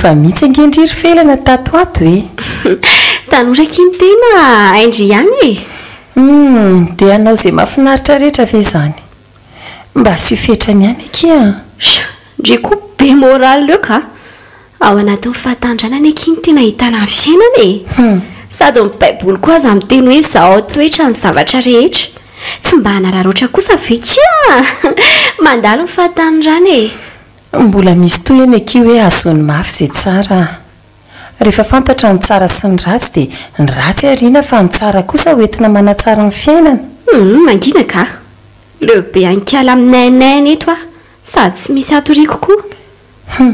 Niova mihitsy ange ndry ry Felana tato ato e! Tanora akia ny tena, hain-dry ihany e! Humm, dia hanao izay mahafinaritra rehetra ve izany? Mba asio fetrany ihany akia an! Sh! Ndry koa be moral eo ka! Ao anatin'ny fahatandranana akia no tena ahitana ny fiainana e! Humm! Sady ny baiboly koa aza miteny hoe zahao toetra ny zavatra rehetra. Tsy mba hanararaotra kosa ve kia? Mandalo ny fahatanorana e! Mbola misy tohiny akia hoe azony mafy izay tsara a! Rehefa fantatra ny tsara sy ny ratsy dia ny ratsy ariana fa ny tsara kosa hoentina manatsara ny fiainana. Humm mangina ka! Leo be ankiala minainaina eto aho sady tsy misy hatoriako koa. Humm.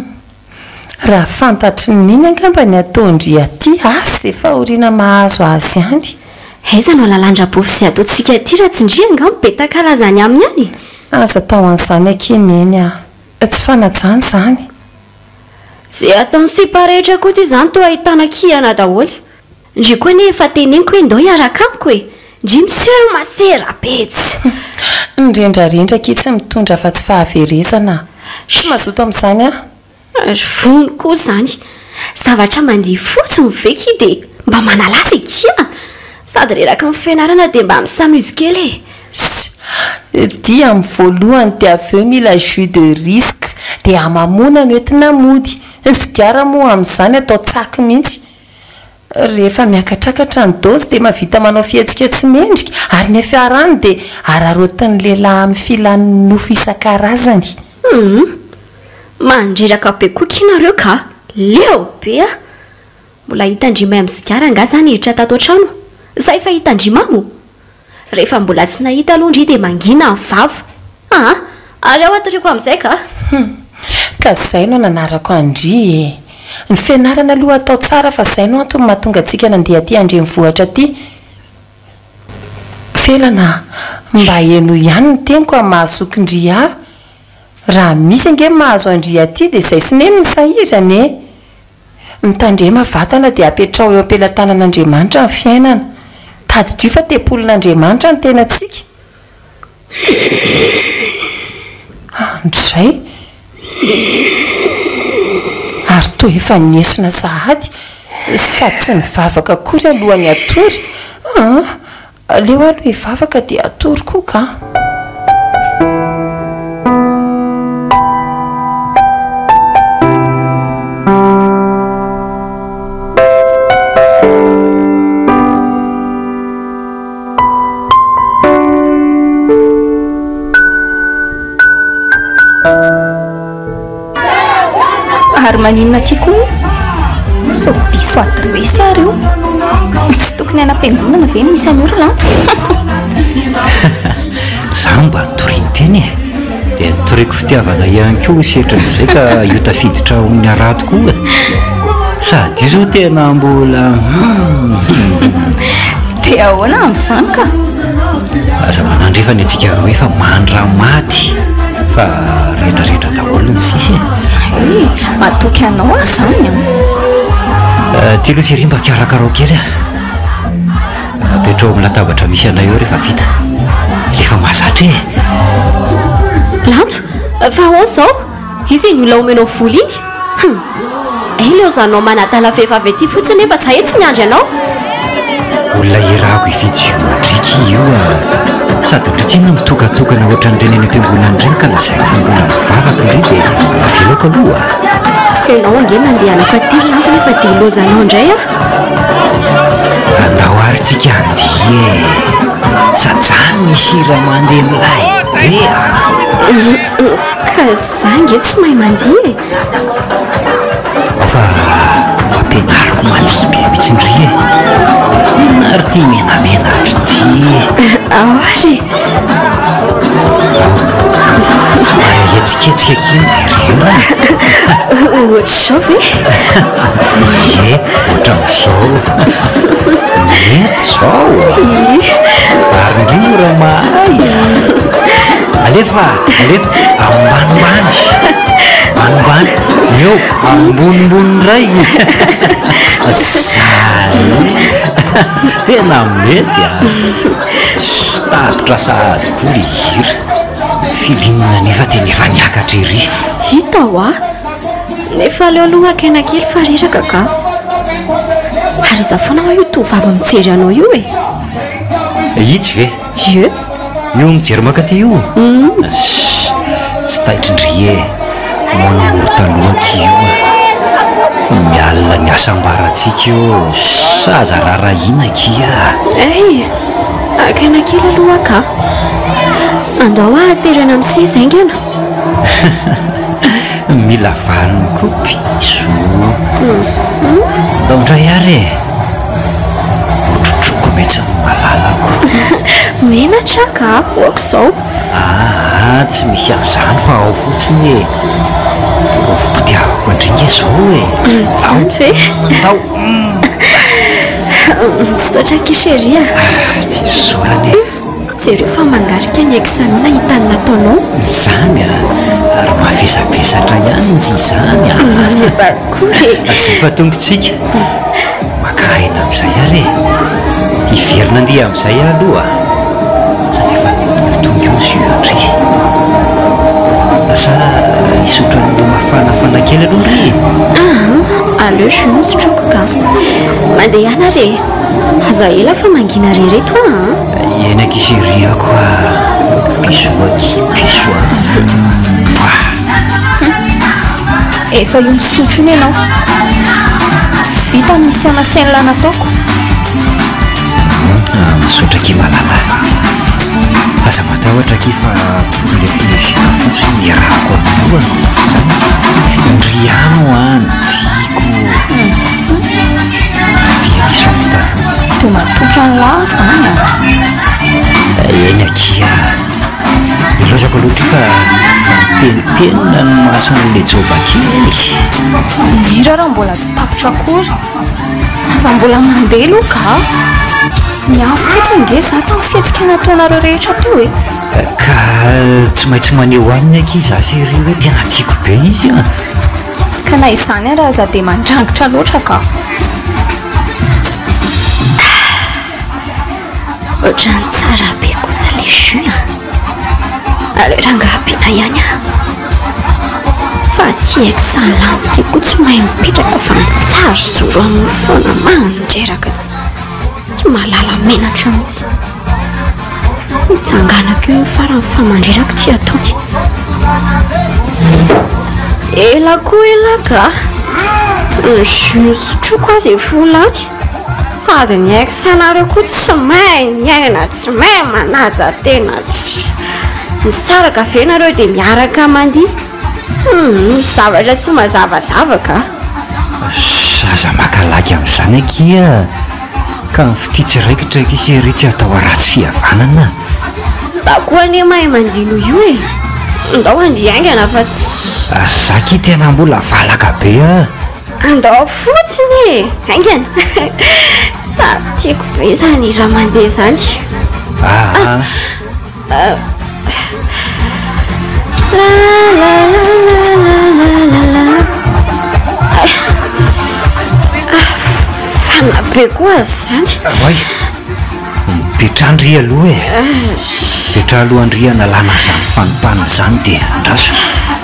Raha fantatry ny neny angamba ny ataon-dry aty asa izay fahoriana mahazo azy any. Aiza no halalan-dRabofy izay ataontsika aty raha tsy ndry angamba be takalaza any aminy any e! Aza atao an'izany akia neny a! Tsy fanajana izany. Ze ataon'ny sipa rehetra koa ty zany toa ahitana kihana daholo. Ndry koa anie efa teneniko hoe ndao hiaraka amiko e! Ndry miseho masera be tsy. Ny rendrarendra akia tsy mitondra afa-tsy fahaverezana. Tsy mazoto amin'izany aho. Ry vony koa izany. Zavatra mandihy fotsiny ve ki dia mba manalasa e kia! Sady reraky ny fianarana dia mba mi-s'amuse kely e! Sh! Dia amin'ny voalohany dia avy eo mila jus de risque dia hamamoana no entina mody. Ny sigara moa amin'izany atao tsaky mihitsy. Rehefa miakatrakatra ny dose dia mahavita manao fihetsika tsy mendrika ary ny fiarahany dia araraotin'ny lehilahy amin'ny filan'ny nofo isan-karazany. Humm! Mandreraka be koa ki nareo ka! Leo be ah! Mbola hitan-dry may amin'ny sigara angaha zany hiditra tato an-trano? Sa efa hitan-dry mamo? Rehefa mbola tsy nahita aloha ndry dia mangina ny vava. Aa! Ary ao atoriako amin'izay ka! Hum! Ka zay no nanarako an-dry e! Ny fianarana aloha atao tsara fa zay no antony mahatonga antsika nandeha aty andrenivohitra aty. Felana a! Mba henoy ihany ny teniko amin'ny maha zokin-dry ahy. Raha misy ange mahazo an-dry aty dia zay sy neny ny sahirana e! Mitandrema vatana dia apetraho eo am-pelatanan'Andriamanitra ny fiainana. Tadidio fa tempolin'Andriamanitra ny tenantsika. Andray. Ary toa efa niesona sahady sady tsy nivavaka akory alohan'ny hatory. Aa. Aleo aloha hivavaka dia hatory koa ka. Ary maninona aty koa? Sao diso adiresy ary io. Tsy tokony any am-piangonana ve no misy an'io ry Lanto? Izaho mba nitoriany teny e! Dia nitoriako fitiavana ihany koa ho setrin'izay ka io tafiditra ao amin'ny harato koa e! Sady io izao tena mbola hum! Dia ahoana amin'izany ka? Aza manandrefana antsika roa efa mandra-maty fa rendrarendra daholo ny sisa e. Hay, matoky anao aho izany an. Ty aloha Thierry mba karakarao kely a. Apetraho amin'ny latabatra misy anay eo rehefa vita. Ilay efa mahazatra e. Lanto, fa ahoana izao? Iza iny olona omenao vola iny? Hum! Hay ilaozanao manadala vehivavy aty fotsiny nefa za etsy miandry anao. Olona irako hividy jus mandriaka io a! Sady ndry tsinona mitokatokana ohatran'ireny any am-piangonana ireny ka lazaiko fa mbola mivavaka ndry dia avelako aloha a! Ianao ange nandehanako aty ry Lanto nefa dia ilaozanao indray aho. Andao ary tsika handihy e! Sady zany misy hira mandeha milay be a! Ka za ange tsy mahay mandihy e! Ao fa ho ampianariko mandihy be mihitsy ndry e! Inona ary ity menamena ry ity? Ao ary e! Ao, somary ahetsiketsika kely dia reraka. Ohatr'izao ve? Ie, ohatran'izao. Mety izao a! Ary ndry mora mahay a! Alefa, alefa, ambanimbany, ambanimbany, eo, ambonimbony indray. Zay, tena mety a! Tapitra sahady koa le hira. Feeling nefa tena efa niakatra ery. Hita hoa! Nefa aleo aloha haka aina kely fa reraka ka. Ary iza foana hoa io tovovavy mijery anao io e? Itsy ve? Ie. Io mijery mankaty io? Ssss, tsy taitry ndry e. Mon amour taloha aky io a. Mialona ny hasambarantsika io. Ssss, aza rarahina akia. Hey, haka aina kely aloha aho ka. Andao aho aterana amin'ny seza haingana. Mila valiny koa bisous. Ndao indray ary e. Hotrotroiko mihitsy ny malalako. Menatra aho ka, aok'izao. Aa tsy misy an'izany fa ao fotsiny e. Porofom-pitiavako an-dry nge izao e. Izany ve? Ndao. Misaotra akia chérie a. Tsy isaorana e. Jereo fa mangarika ny ex-nao nahita ny nataonao. Izany a! Ary mavesabesatra ihany njy izany a! Maneva koa e! Izay fa tongotsika. Maka aina amin'izay ary e! Hiverina andeha amin'izay aho aloha a! Sady efa tonga eo ny jus an-dry. Sa hisotro an'ilay mafanafana kely aloha ndry e? Aa! Aleo jus no sotroiko ka. Mandehana ary e! Aza ela fa mangina re reto a! Eny akia chérie ako a! Bisous akia, bisous a! Mouah! Efa io misotro iny ianao. Vita ny mission nasain'lah nataoko. Misaotra akia malala a! Aza matahotra akia fa pour le plaisir fotsiny ny iarahako aminao a! Zany ndry ihany hoa no tiako. Avia aty Solita. Dia matoky an'lah aho izany a! Eny akia a! Ilaozako aloha ity fa mipenipenina ny mason'ilay joba kely. Indrindra raha mbola tsy tapitra akory. Aza mbola mandeha aloha ka! Niafy fotsiny nge za tamin'ny fihetsika nataonareo rehetra teo e! Ka tsy maintsy maneho aminy akia za chérie hoe tena tiako be izy a! Ka na izany ara aza dia mandrangitra loatra ka! Ohatran'ny tsara be kosa le jus a! Aleo rangaha ampiana ihany a! Fa ty ex lany ty koa tsy mahay mipetraka fa misary zoro aminy foana mandreraka tsy mahalala menatra mihitsy. Mitsanganako eo farany fa mandreraka ity ataony. Ela koa ela ka. Ny jus nosotroiko aza efa ho lany. Sady ny ex anareo koa tsy mahay miaina, tsy mahay manaja tena. Misaraka ve nareo dia miaraka mandihy? Misy zavatra tsy mazavazava ka. Aza maka lagy amin'izany akia. Ka ny fitia tsy raikitra akia chérie tsy atao haratsy fihavanana. Za koa anie mahay mandihy noho io e! Ndao handihy haingana fa tsy. Za akia tena mbola valaka be a! Andao fotsiny e! Haingana! Sady tiako be izany hira mandeha izany. Aa. Fanina be koa aza izany. Oay! Mipetraha ndry aloha e! Mipetraha aloha ndry hanalana izany fanompana izany dia andraso,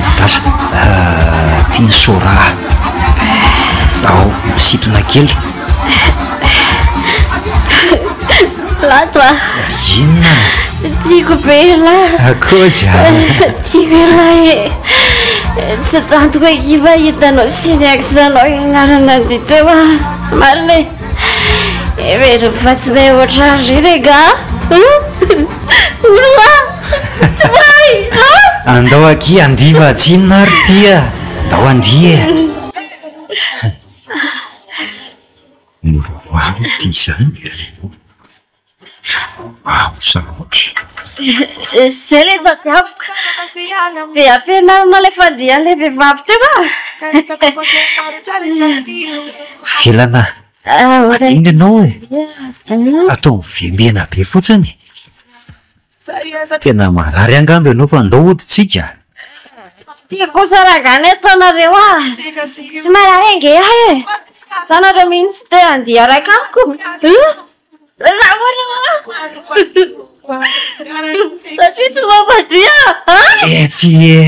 andraso. Ity ny Sora. Ao, misintona kely. Lato a! Inona? Tiako be elah! Akozy a! Tiako elah e! Tsy tantiko akia fa hitanao sy ny ex-nao niara-nandihy teo ah! Marina e! Heveriko fa tsy mahay ohatran'ny ry les gars! Hono hoa! Tsy mahay! Andao akia handihy fa tsy inona ary ity a! Andao handihy e! Mora ho ahy ity izany. Ao sahady. Izay ilay tadiaviko. Dia ampianarina ilay fandihan'ilay vehivavy teo ah. Felana, maninona ianao e? Atao mivembena be fotsiny. Tena marary angamba ianao fa ndao hody tsika. Ty kosa rangahy ny ataonareo ah! Tsy marary ange ahy e! Sa nareo mihitsy te handihy hiaraka amiko? Satria tsy mampandihy ah! Ety e!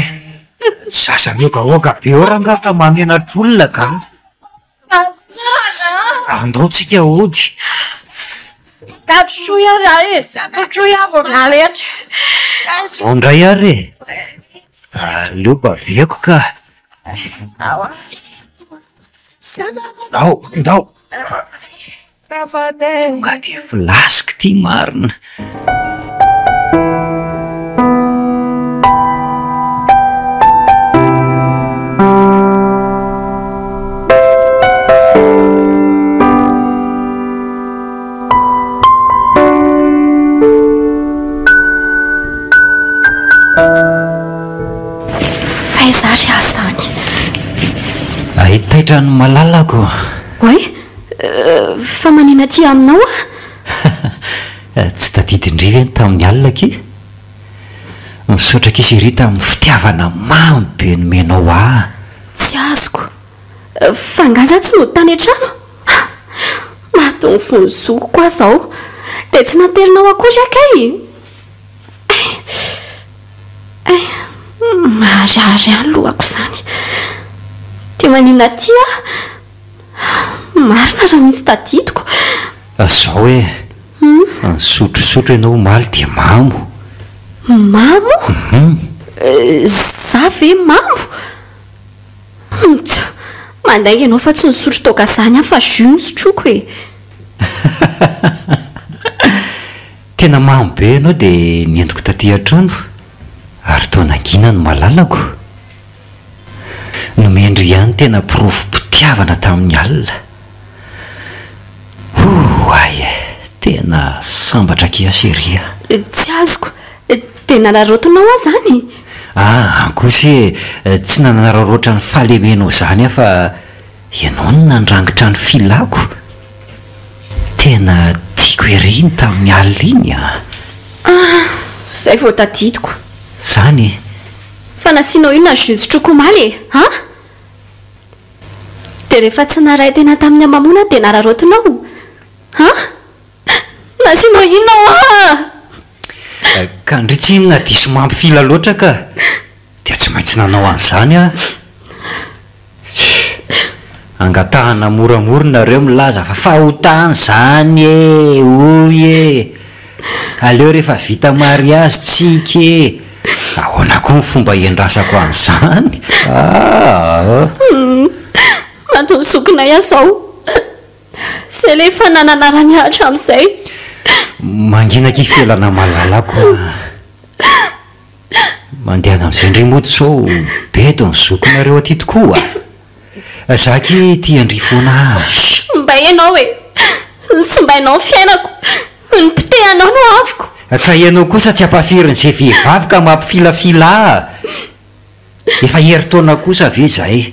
Zaza miogaoga be eo rangaha fa mahamenatra olona ka. Andao tsika hody. Ka trotroy ary aho e! Trotroy aho vao miala eto. Andao indray ary e! Aleo babeko ka. Ndao, ndao. Tonga dia flasque ity marina. F'aiza ary aho izany? Hay taitra ny malalako. Oay, fa manina aty aminao aho? Tsy tadidin-dry ve ny tamin'ny alina akia? Misaotra akia chérie tamin'ny fitiavana mamy be nomenao ahy. Tsy azoko. Fa angaha za tsy nody tany an-trano? Maty ny fon'ny zokiko aho izao. Dia tsy naterinao akory aho kay? Hay! Hay! Maharary ahy ny lohako izany. Dia maninona aty aho? Marina raha misy tadidiko. Zao e, nisotrosotro ianao omaly dia mamo. Mamo? Za ve mamo? Humm! Mandainga ianao fa tsy nisotro toaka zany aho fa jus nosotroiko e! Tena mamo be ianao dia nentiko taty an-trano ary toa nangina ny malalako. Nomen-dry ihany tena porofom-pitiavana tamin'ny alina. Oay e! Tena sambatra akia chérie a! Tsy azoko, dia nanararaotinao aho izany? Ah, an kosa e! Tsy nanararaotra ny fahalemenao izany aho fa ianao no nandrangitra ny filako. Tena tiako ery iny tamin'ny alina iny a! Ah, izay vao tadidiko. Izany e! Fa nasianao inona ny jus nosotroiko omaly e? An? Dia rehefa tsy naray tena tamin'ny hamamoana dia nararaotinao? An? Nasianao inona hoa? Ka ndry tsinona diso mampifila loatra ka! Dia tsy maintsy nanao an'izany aho. Tch! Angatahana moramora nareo milaza fa fahotana izany e! Hoy e! Aleo rehefa vita mariazy tsika e! Ahoana koa ny fomba hiandrasako an'izany aa! Maty ny zokinay aho izao. Izay ilay efa nananarany ahy hatramin'izay. Mangina akia Felana malalako a! Mandehana amin'izay ndry mody sao bedy ny zokinareo aty tokoa a! Za akia tia an-dry foana a! Mbay ianao e! Nosimbainao ny fiainako! Ny potehanao no avoko! Ka ianao kosa tsy ampafirin'izay vehivavy ka mampifilafila ahy! Efa herintaona kosa ve izay?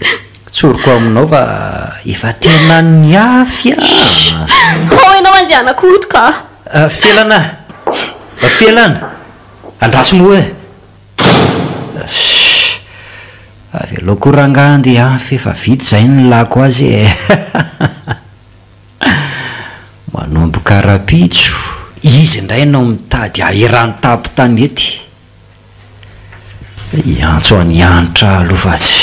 Tsoriko aminao fa efa tena niafy an! Ao ianao andehanako hody ka! Felana! Felana! Andraso moa e! Shh! Avelao koa rangahy andeha any f'efa vita izay ny nilako azy e! Manomboka rahampitso, izy indray no mitady ahy eran'ny tampon-tanety. Hiantso an'i Hanitra aloha fa tsy.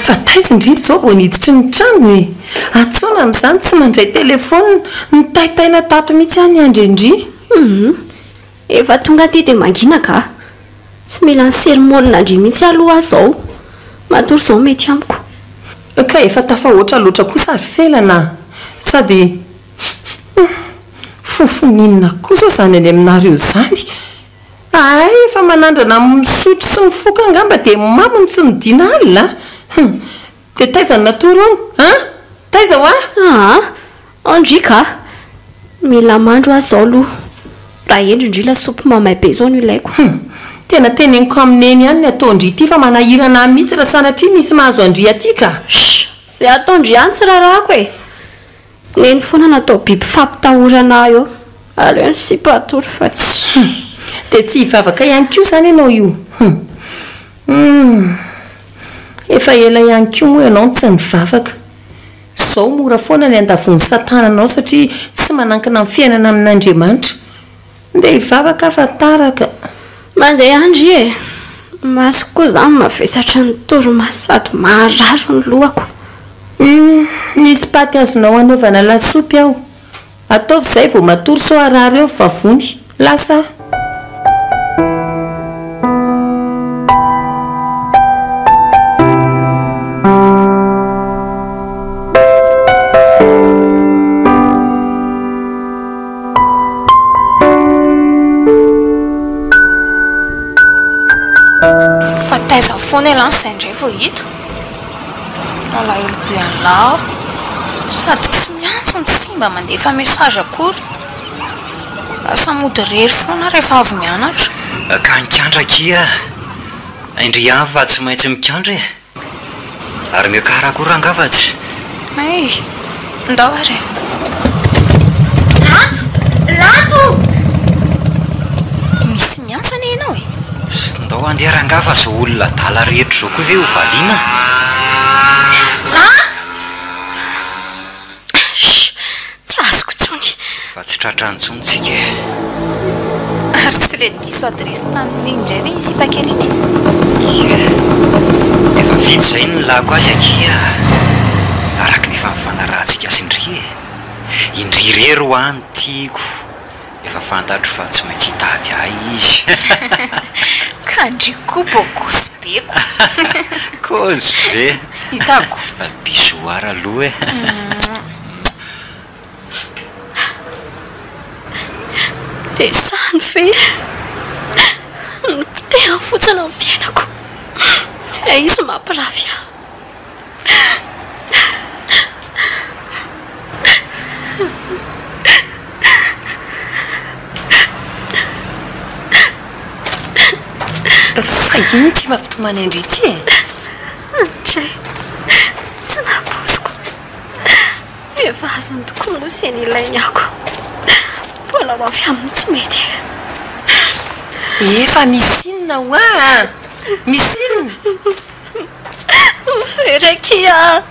Fa taiza ndry izao vao niditry ny trano e? Antsoina amin'izany tsy mandray telefaonina, nitaitaina tato mihitsy aho niandry an-dry. Humm, efa tonga aty dia mangina ka! Tsy mila ny sermona-ndry mihitsy aloha aho izao, matory izao mety amiko. Ka efa tafahoatra loatra kosa ry Felana a! Sady humm, fofoninona kosa izany any aminareo izany? Hay efa manandrana misotro sy mifoka angamba dia mamo ny tsy nodiana alina a! Hum! Dia taiza no natory hono? An? Taiza hoa? Aa! Ndry ka! Mila mandro aho izao aloha. Raha hendry ndry lasopy mamay be izao no ilaiko. Hum! Tena teneniko amin'i Neny ihany ny ataon-dry ity fa manahirana ahy mihitsy raha sanatria misy mahazo an-dry aty ka! Shh! Izay ataon-dry ihany tsy raharahako e! Neny foana no atao biby fampitahorana ahy eo. Aleo ny sipa hatory fa tsy. Hum. Dia tsy hivavaka ihany koa izany ianao io? Hum. Hum. Efa ela ihany koa moa ianao no tsy nivavaka. Izao mora foana ny handavoan'i Satana anao satria tsy manankina ny fiainana amin'Andriamanitra. Ndeha hivavaka aho fa tara ka. Mandeha any ry e! Masoko koa izany mavesatry ny torimaso sady marary ny lohako. Hum, misy paty azonao anaovana lasopy ao. Ataovy izay vao matory sao harary eo ny vavony. Lasa aho. Fa taiza foana ialahy no izay indray vao hita? Malahelo be an'lah aho. Sady tsy miantso no tsy mba mandefa message akory. Lasa mody irery foana aho rehefa avy mianatra. Ka nikandra akia. Indry ihany fa tsy maintsy mikandra e. Ary miakara koa rangaha fa tsy. Hay! Ndao ary e. Lanto! Lanto! Misy miantso anie ianao e. Ndao handeha rangaha fa izao olona adala rehetra izao koa ve ho valiana? Lanto! Shh! Tsy azoko intsony. Fa tsy tratra intsony tsika e. Ary tsy ilay diso adiresy tamin'iny indray ve iny sipa kely iny e? Ie. Efa vita izay ny nilako azy akia a. Araka ny efa nifanarahantsika sy ndry e. I ndry irery hoa no tiako. Efa fantatro fa tsy maintsy hitady ahy izy. Ka ndry koa bogosy be ko. Kôzy ve? Hitako. Bisous ara aloha e. Dia izany ve? Nopotehany fotsiny ny fiainako. Izy mampirafy ahy. Fa inona ity mampitomany an-dry ity e? Andray, tsy nampoiziko. Efa azony tokoa moa izay nilainy ako. Mbola ho avy aminy tsy mety. Efa misy inona hoa a? Misy inona? Very akia a!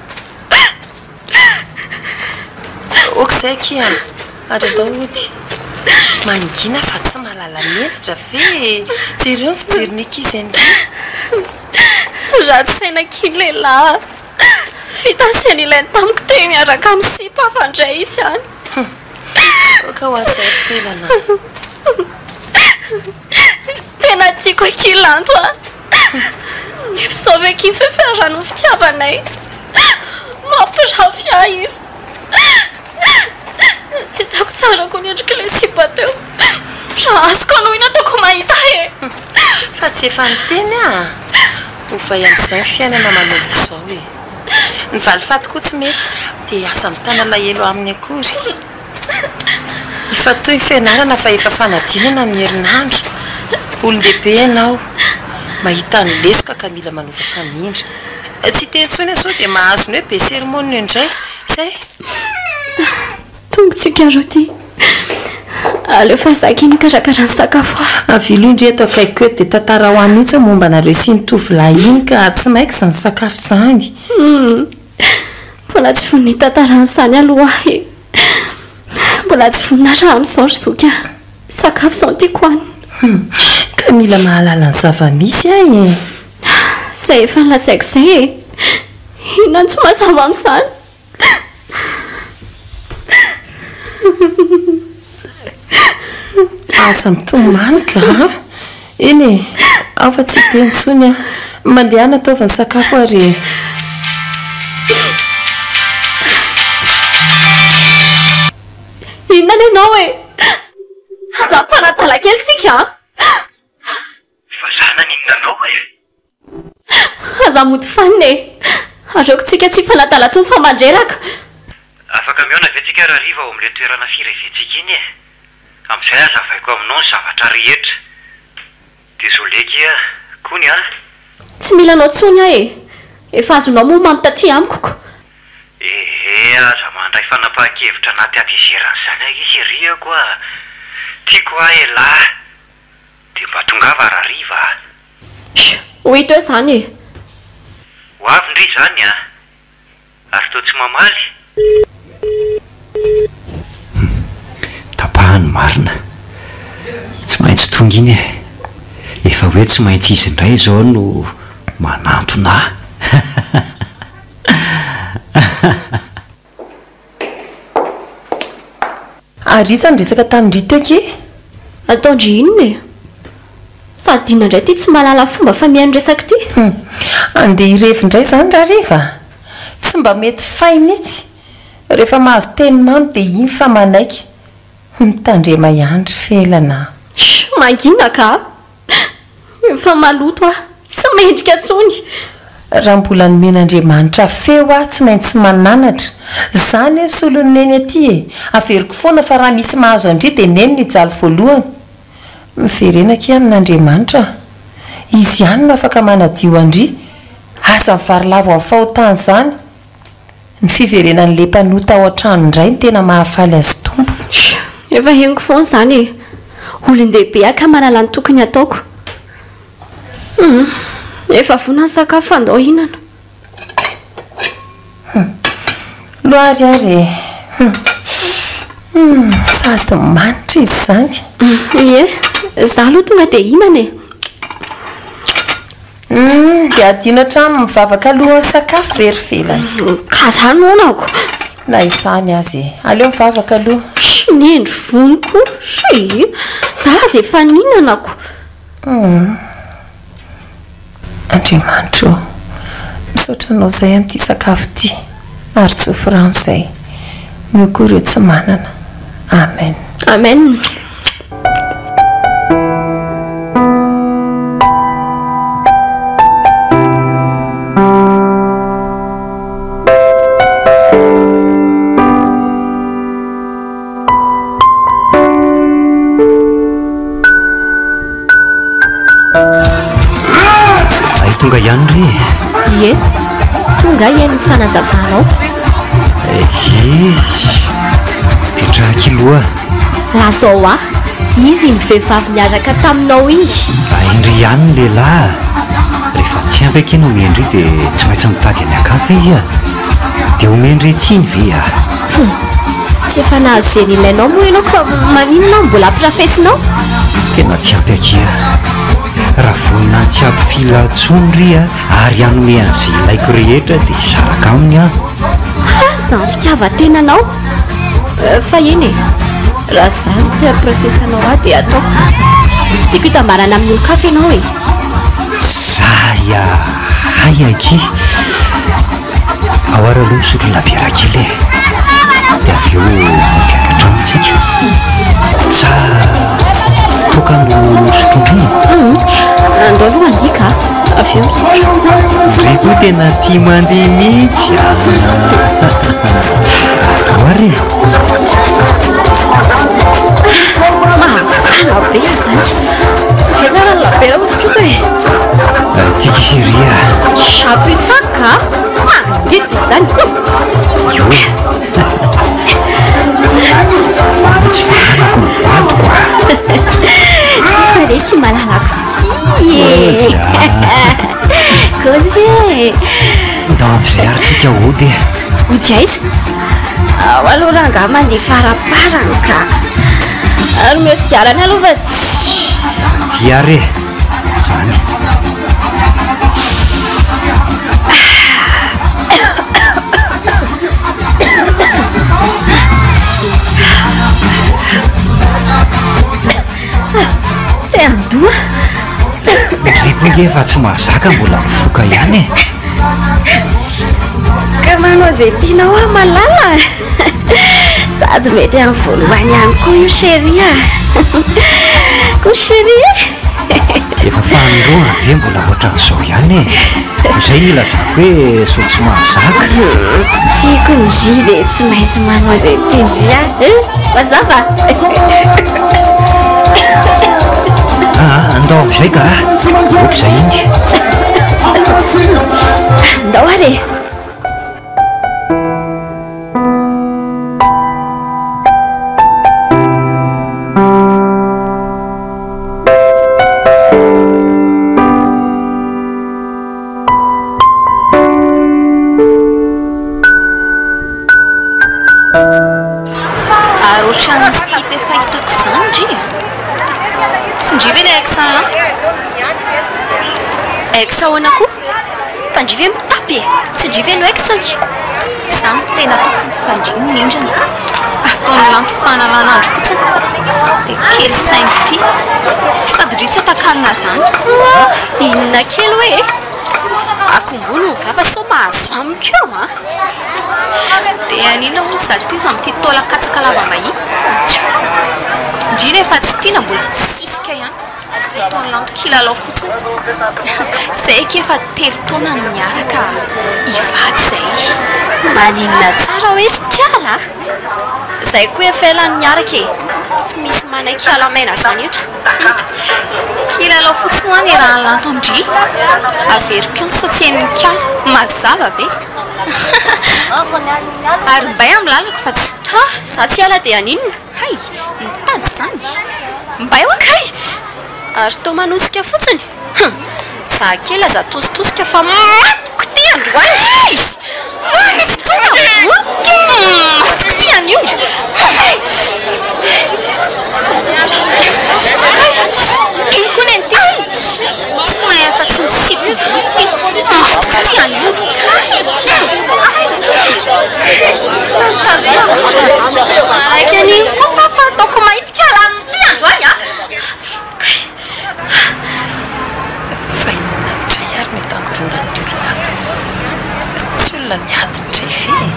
Ok izay akia a! Ary andao hody. Mangina fa tsy mahalala menatra ve e! Jereo ny fijerin'ny ankizy an-dry. Ratsy saina akia ny lehilahy a! Vita izay nilainy tamiko teo miaraka amin'ny sipa fa indray izy any. Ok ho azy izay ry Felana a! Tena tiako akia Lanto a! Nefa izao ve akia fefy ny fitiavanay? Mampirafy ahy izy. Tsy hitako tsara koa ny endrik'ilay sipa teo. Raha azoko aloha iny ataoko mahita ahy e! Fa tsy efa niteny aho a! Ovay amin'izay ny fiainana manomboka izao e! Ny valifaty koa tsy mety, dia aza mitana alahelo aminy akory. Ifantohy ny fianarana fa efa fanadinana amin'ny herinandro. Olon-dehibe ianao, mahita ny lesoka ka mila manova famindra. Tsy hiteny intsony aho sao dia mahazo ny hoe be sermona indray. Izay. Tongotsika roa ity. Aleo fa za akia nikarakara ny sakafo a. Avilo indry eto akaikiko eto dia tantarao ahy mihitsy ny momba anareo sy iny tovolahy iny ka tsy maika izany sakafo izany. Humm. Mbola tsy vonona hitantara an'izany aloha aho e. Mbola tsy vonona raha amin'izao ry zoky a. Sakafo izao no tiako hohanina. Humm. Ka mila mahalala ny zava-misy aho e. Izay efa nolazaiko izay e. Inona no tsy mazava amin'izany? Aza mitomany ka a! Eny e, ao fa tsy hiteny intsony aho. Mandehana ataovy ny sakafo ary e! Inona ny anao e? Aza mifanadala kely tsika a! Fa za naninona anao e? Aza mody fanina e! Aleoko tsika tsy hifanadala intsony fa mandreraka. Afaka mihaona ve tsika rahariva ao amin'ilay toerana fireventsika iny e? Amin'izay hazavaiko aminao ny zavatra rehetra. Désolé kia, kony a! Tsy mila anao intsony aho e! Efa azonao moa mamy taty amiko ko! Ehe, aza mandray fanapahan-kevitra anaty hatezerana izany akia chérie-ko a! Tiako hoa elah dia mba tongava rahariva a! Sh! Ho hita eo izany e! Ho avy ndry izany a! Ary toa tsy mamaly? Hum! Tapahany marina. Tsy maintsy tonga iny e! Efa hoe tsy maintsy izy indray izao no manantona ahy. Ary iza niresaka tamin-dry teo ki? Ataon-dry inona e? Sady inona indray ity tsy mahalala fomba fa mihaino resaka ity? Hum, andeha hirevy indray izany rahariva? Tsy mba mety fay mihitsy. Rehefa mahazo teny mamy dia iny fa manaiky. Mitandrema ihany ry Felana a! Sh, mangina ka! Efa maloto aho, tsy mendrika intsony. Raha mbola nomen'Andriamanitra feo aho tsy maintsy mananatra. Za anie solon'i Neny aty e! Averiko foana fa raha misy mahazo an-dry dia Neny no hijaly voalohany. Miverena akia amin'Andriamanitra a! Izy ihany no afaka manadio an-dry. Aza mivarilavo amin'ny fahotana izany. Ny fiverenan'ilay mpanota ao an-trano indray no tena mahafaly azy Tompo. Efa henoko foana izany e! Olon-dehibe aho ka mahalala ny tokony hataoko. Hum, efa vonona ny sakafo fa ndao hihinana. Hum, loary ary e! Hum, hum, sady manitra izy izany. Ie, izaho aloha tonga dia hihinana e! Humm dia adino hatramin'ny mivavaka alohan'ny sakafo ve ry Felana? Ka za noana ko! Na izany aza e! Aleo mivavaka aloha. Sh nendry vony koa ry! Za aza efa nihinana ko! Humm Andriamanitra ô! Misaotra anao izay amin'ity sakafo ity ary tsofy rano izay. Omeo koa ireo tsy manana. Amen. Amen. Hay tonga ihany re e! Ie, tonga aho hihaino ny fanazavanao. Ehe, mipetraha kiloa. Lazao ahy, iza iny vehivavy niaraka taminao iny? Hain-dry ihany ny lehilahy a! Rehefa tsy ampy akia ny omen-dry dia tsy maintsy mitady any an-kafa izy a! Dia omen-dry tsiny ve a? Hum! Tsy efa nahazo izay nilainao moa ianao fa maninona aho mbola ampirafesinao? Tena tsy ampy akia. Raha vonona tsy hampifila intsony ry a, ary hanome an'izay ilaiko rehetra dia hisaraka aminy aho. Ha! Izany fitiavan-tenanao! Fa eny e! Raha izaho no tsy ampirafesanao ahy dia ataoko. Tsy tiako hitambarana amin'ny olon-kafa ianao e! Zay a! Hay akia! Ao ary aloha misotro labiera kely e! Dia avy eo mody any an-trano tsika. Sa toaka no sotroindry e? Andao aloha handihy ka! Avy eo misotro. Ndry koa tena tia mandihy mihitsy a! Andao ary e! Mafana be izany. Izay tsara ny labiera hosotroiko e! Tiako i chérie a! Ampitsako ka! Mangidy izany! Io e! Tsy fahanako ny vadiko a! Tsisy re tsy malalako ity e! Kôzy e! Ndao amin'izay ary tsika hody e! Hody aiza? Ao aloha rangahy mandeha faraparany ka! Ary omeo sigarany aloha fa tsy. Aty ary e! Zany. Te handoa. Ndry koa nge efa tsy mahazaka mbola mifoka ihany e. Ka manao izay tianao aho malala. Sady mety amin'ny voalohany ihany koa io chérie a. Koa chérie e. Efa fahanindroany ve mbola ohatran'izao ihany e. Izay no ilazako hoe sao tsy mahazaka. Tiako ny ry dia tsy maintsy manao izay tian-dry aho eh! Mazava? Aa, andao amin'izay ka! Aoka izay iny. Andao ary e! Ary ohatran'ny sipa efa hitako izany ndry a! Tsy ndry ve ilay ex an'i Lanto? Ex ahoana koa? Fa ndry ve mitapy e! Tsy ndry ve no ex-ny? Za no tena tompony fa ndry no mindrana. Ataon'i Lanto fanalan'andro fotsiny. Ilay kely saina ity. Sady ndry tsy atakalona izany. Inona kely hoe e? Akombony ny vava sao mahazo amiko eo an! Dia haninona hono zatozo amin'ity taolan-katsaka lava mahia? Ndry rehefa tsy tiana mbola misisika ihany. Ataon'i Lanto kilalao fotsiny. Izay akia efa telo taona no niaraka hivady izay. Maninona tsara hoe ry kala a! Izay koa efa ela no niaraka e! Tsy misy manaiky hiala maina izany eto. Kilalao fotsiny hoa niarahan'i Lanto amin-dry. Averiko ihany sao tsy henon'i Kala. Mazava ve? Ary mbay amin'ny lalako fa tsy. Ha! Za tsy hiala dia haninona? Hay! Mitady izany! Mbay hoa kay! Ary toa manosika fotsiny? Hum! Za kely aza atositosika fa matiko ity androany! Hay! Matiko tonga voloko! Matiko ity anio! Hay! Kay! Iny koa neny ity! Tsy mahay afa-tsy misintona ity! Matiko ity anio! Manaiky an'iny kosa fa ataoko mahity kala amin'ity androany a! Kay! Fa inona indray ary no itangoronan'ny olona ato? Tsy olona miady indray ve e?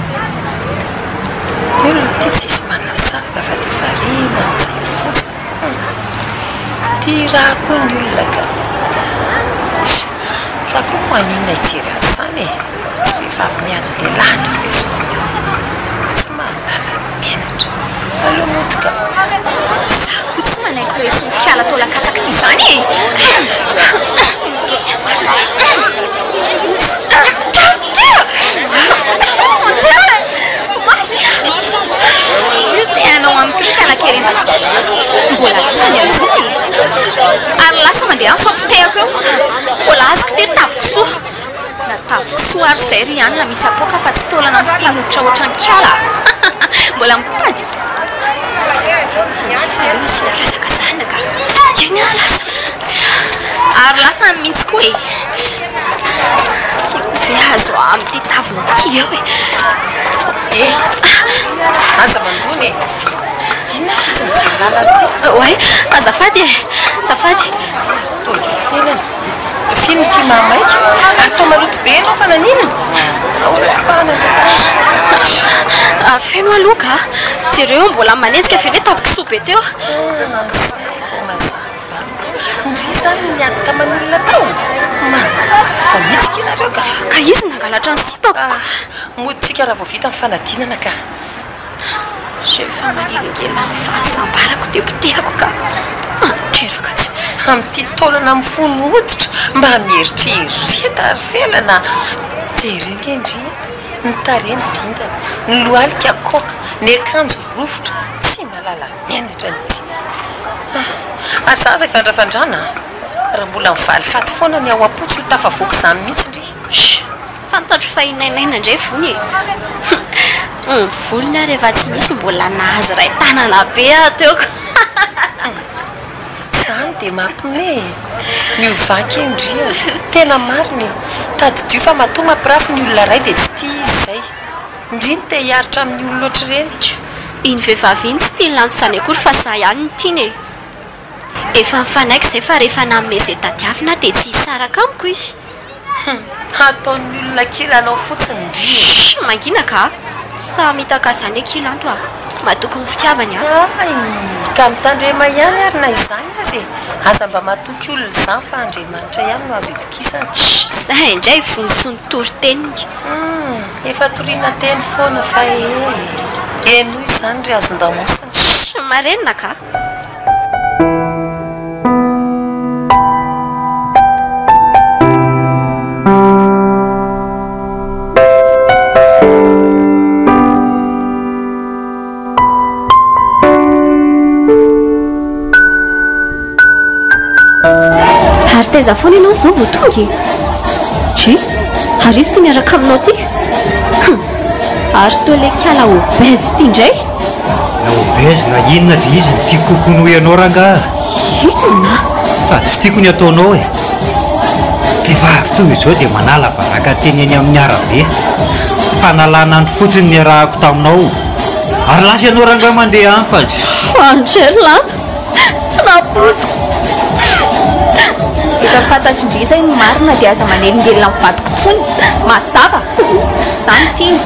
Ny olona ity tsisy manasaraka fa dia variana mijery fotsiny. Hum. Tia raha koa ny olona ka. Za koa moa haninona hijery an'izany e? Tsy vehivavy miady lehilahy indray ve izao ny eo? Tsy mahalala menatra. Aleo mody ka. Za koa tsy manaiky ho resin'ny kiala taolan-katsaka ity izany e! Te hanao amiko ny kalakerendako ity. Mbola lasa ny anjo e! Ary lasa mandeha any sao potehako eo. Mbola azoko ity ry tavin-kisoa. Na tavin-kisoa ary izay ry anona misy apoaka fa tsy taolana mifono hoditra ohatran'ny kiala a! Mbola mitady. Izany ity fa aleo asiana fihazakazahana ka. Eny ary lasa. Ary lasa any mihitsy koa e! Tiako ve azo amin'ity taviny ity eo e! Eh! Aza mandona e! Inona ary ity tsy mijery lalana ity? Oay! Azafady e! Azafady! Oay ary toa ifelana. F'inona ity mahamaika? Ary toa maloto be ianao fa naninona? Ahoana kopahana ny akanjo? Feno aloha ka! Jereo mbola manenjika ve ilay tavin-kisoa be teo? Ah, izay vao mazava. Ndry izany no niady taman'olona tao? Manala-baraka mihitsy kay nareo ka! Ka izy nangalatra ny sipako! Ah, mody tsika raha vao vita ny fanadinana ka! Rehefa manelingelina ny fahasambarako dia potehako ka! Mandreraka tsy. Amin'ity taolana mifono hoditra mba mieritrereta ry felana a! Jereo nge ndry e! Ny tarehy mibintana, ny lohalika koaka, ny akanjo rovitra, tsy mahalala menatra mihitsy. Ah! Ary za aza ivandravandrana a! Raha mbola mivalifaty foana ny ao am-po tsy ho tafavoaka izany mihitsy ndry. Shh! Fantatro fa i Nainaina indray vony e! Hum! Ny volony ary efa tsy misy mbola nahazo iray tanana be aho teo ko! Zany dia mampime e! Miovà kely ndry a! Tena marina e! Tadidio fa matoa mampirafy ny olona iray dia tsy tia izy izay. Ndry no te hiaritra amin'ny olona ohatr'ireny. Iny vehivavy iny tsy tian'i Lanto izany akory fa za ihany no tiany e! Efa nifanaiky izay fa rehefa nanome izay tadiavina aho dia tsy hisaraka amiko izy. Hum, hataon'ny olona kilalao fotsiny ndry e! Shh, mangina ka! Tsy hamitaka izany akia Lanto a! Matoky ny fitiavany aho. Hay! Ka mitandrema ihany ary na izany aza e! Aza mba matoky olona izany fa Andriamanitra ihany no azo itokisana. Shh, izay indray vony sy ny toriteniny. Hum, efa toriana teny foana fa ee! Henoy izany ry hazon-damosina. Shh, marenina ka! Ary taiza foana ianao izao vao tonga e? Dry, ary izy ity miaraka aminao ity? Hum, ary toa ilay kala obèse ity indray? buzz na inona dia izy no tiako kokoa noho ianao rangaha. Inona? Sady tsy tiako ny ataonao e. Vehivavy toy izao dia manala baraka teny eny amin'ny arabe. Fanalana andro fotsiny niarahako taminao. Ary lasa ianao rangaha mandeha any fa. Angel ato. Tsy nampoiziko. Efa fantatry ndry izay ny marina dia aza manelingelina ny vadiko intsony. Mazava. Za no tiany.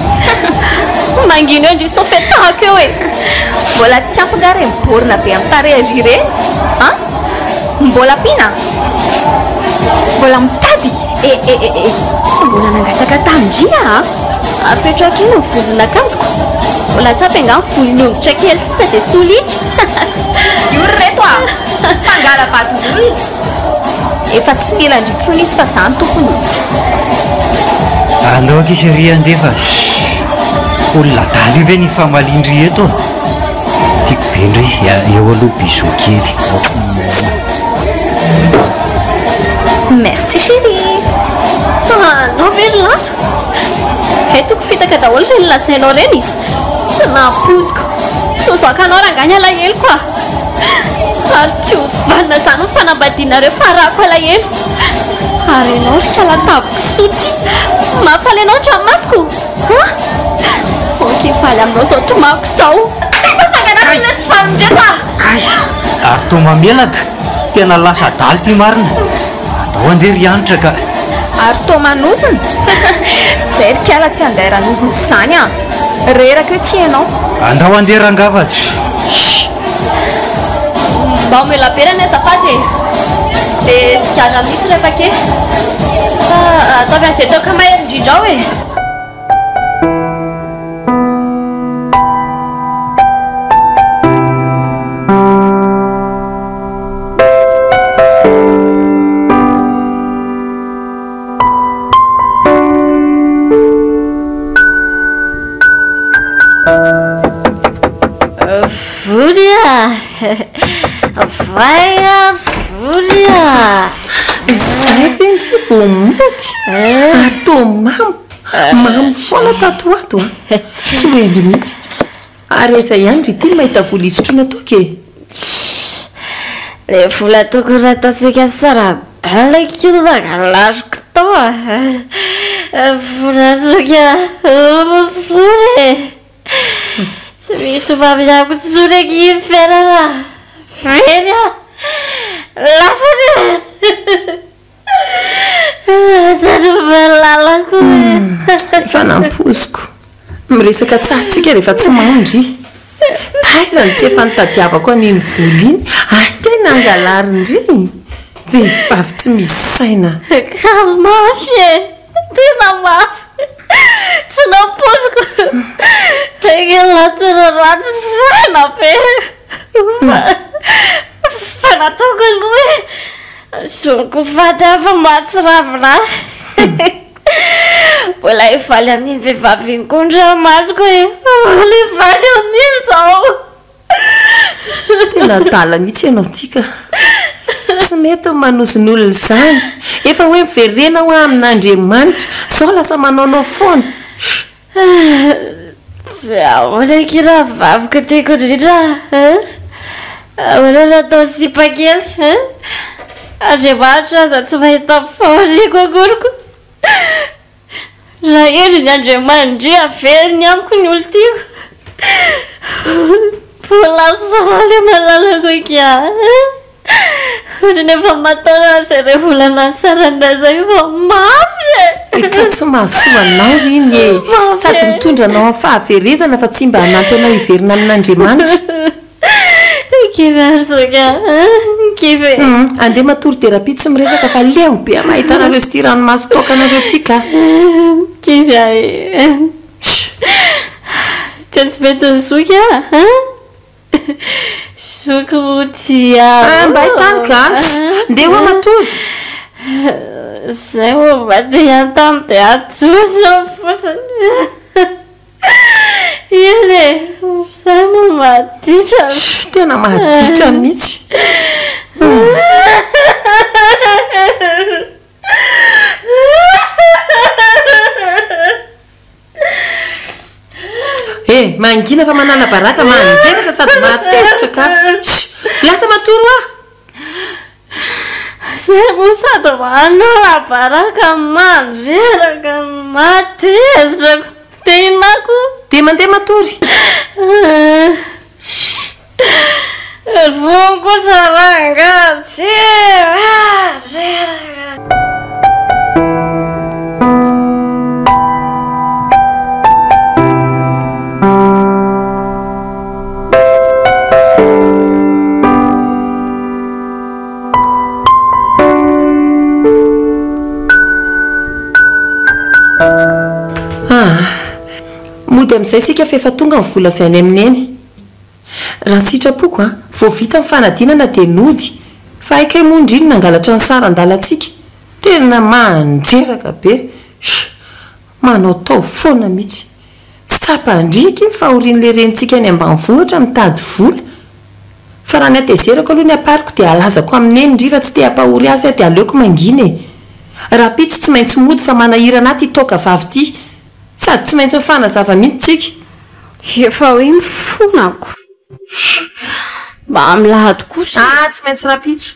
Mangina eo ndry sao fetahako eo e. Mbola tsy ampy nga reny borna be amin'ny tarehin-dry ireny an? Mbola ampiana? Mbola mitady? E e e e, tsy mbola nangataka tamin-dry aho a! Apetrako iny ny vozon'akanjoko. Mbola tsy ampy angaha ny volon'ny ongotra kely sisa dia solika. Io ry reto a! Mpangala-badin'olona. Efa tsy mila an-dry intsony izy fa za no tompony. Andao ankizy ry andeha fa shh. Olona adala io ve ny hifamalian-dry eto a? Tiako be ndry, eo aloha bisous kely. Merci chérie. Fa anao ve ry Lanto? Hay toko fitaka daholo ireny lazainao ireny. Tsy nampoiziko. Tsy ho zakanao rangahy ny alaheloko a. Ary tsy ho vanona izany ny fanambadianareo fa arahako alahelo. Ary ianao ry kala tavy-kisoa ty, mahafaly anao ny ranomasoko? Ha? Ok, faly aminao izao tomako izao. Aiza fanganarana ilay tsy vanon-dreto a! Kay! Ary toa mamelaka! Tena lasa adala ity marina! Andao andeha ry Hanitra ka! Ary toa manozona! Zay ry kala tsy handeha ranozona izany an! Reraka eo ty ianao. Andao andeha rangaha fa tsy. Mba omeo laberany azafady e! Dia sigara mihitsy ilay paquet. Fa ataovy an'izay toaka mahery indrindra ao e! Vory a! Vay a! Vory a! Izay ve ndry vao mody? Ary toa mamo, mamo foana tato ho ato a! Tsy ho hendry mihitsy. Ary aiza ihany ry ity no mahita vola hisotroana toaka e? Tssy! Ilay vola tokony hataontsika saradalina akia no nangalariko tao a! Vola zoky a! Vola e! Tsy misy ho avy amiko intsony akia ny fiainana! Very aho! Lasany e! Lasa ny malalako e! Efa nampoiziko. Miresaka tsara tsika rehefa tsy mandry. Taiza no tsy efa nitadiavako an'iny vola iny? Hay tena angalarin-dry! Vehivavy tsy misy saina. Ka mafy e! Tena mafy! Tsy nampoiziko. Ialahy tena ratsy saina be! Fa nataoko aloha e! Zoroko faty aho fa mahatsiravina ahy. Mbola hivaly amin'iny vehivavy iny koa ny ranomasoko e. Mbola hivaly amin'iny izao. Tena adala mihitsy ianao ity ka. Tsy mety ny manozon'olona izany. Efa hoe miverena hoa amin'Andriamanitra. Izao lasa manaonao foana. Tsy ahoana akia rahavaviko tiako indrindra a! Ahoana no atao sipa kely a! Andriamanitra aza tsy mahita ny fahoriako akory ko! Raha hendry ny Andriamanindry averiny amiko ny olon-tiako! Mbola misaly malalako akia a! Otrany efa mataona aza ireo volana nisaranay zay fa mafy e! Ka tsy mahasoa anao iny e! Sady mitondra anao amin'ny fahaverezana fa tsy mba hanampy anao hiverina amin'Andriamanitra. Kivy ary zoky a! Kivy e! Andeha matory dia rahampitso miresaka fa leo be aho mahita anareo sy ity ranomaso toakanareo ity ka! Kivy aho e! Dia tsy mety ny zoky a! Zoky moa tia Ah, mbay tany gasy. Ndeha hoa matory. Zay vao mba te hiantany dia atosy eo fotsiny. Eny e, zay no maditra. Shh, tena maditra mihitsy. Eh, mangina fa manala baraka, mandreraka sady mahatezitra ka. Shh! Lasa matory hoa! Zay moa sady manala baraka, mandreraka, mahatezitra ko. Dia inona koa? Dia mandeha matory. Shh! Vono kosa rangaha tsy mandreraka. Aa! Mody amin'izay isika f'efa tonga ny vola avy any amin'i Neny. Raha ny sitrapoko an, vao vita ny fanadinana dia nody, fa hay kay moa ndry no nangalatra ny saran-dalantsika. Tena mandreraka be. Sh! Manaotao foana mihitsy. Tsy tsapan-dry akia ny fahorian'ilay renintsika any ambanivohitra mitady vola. Fa raha ny hatezerako aloha ny apariko dia alazako amin'i Neny ndry fa tsy te hampahory azy aho dia aleoko mangina e. Rahampitso tsy maintsy mody fa manahirana ahy ity toaka vavy ity. Sady tsy maintsy mifanazava mihitsy tsika. Efa hoe mifona ko. Mba milahady kosa e. Ah, tsy maintsy rahampitso.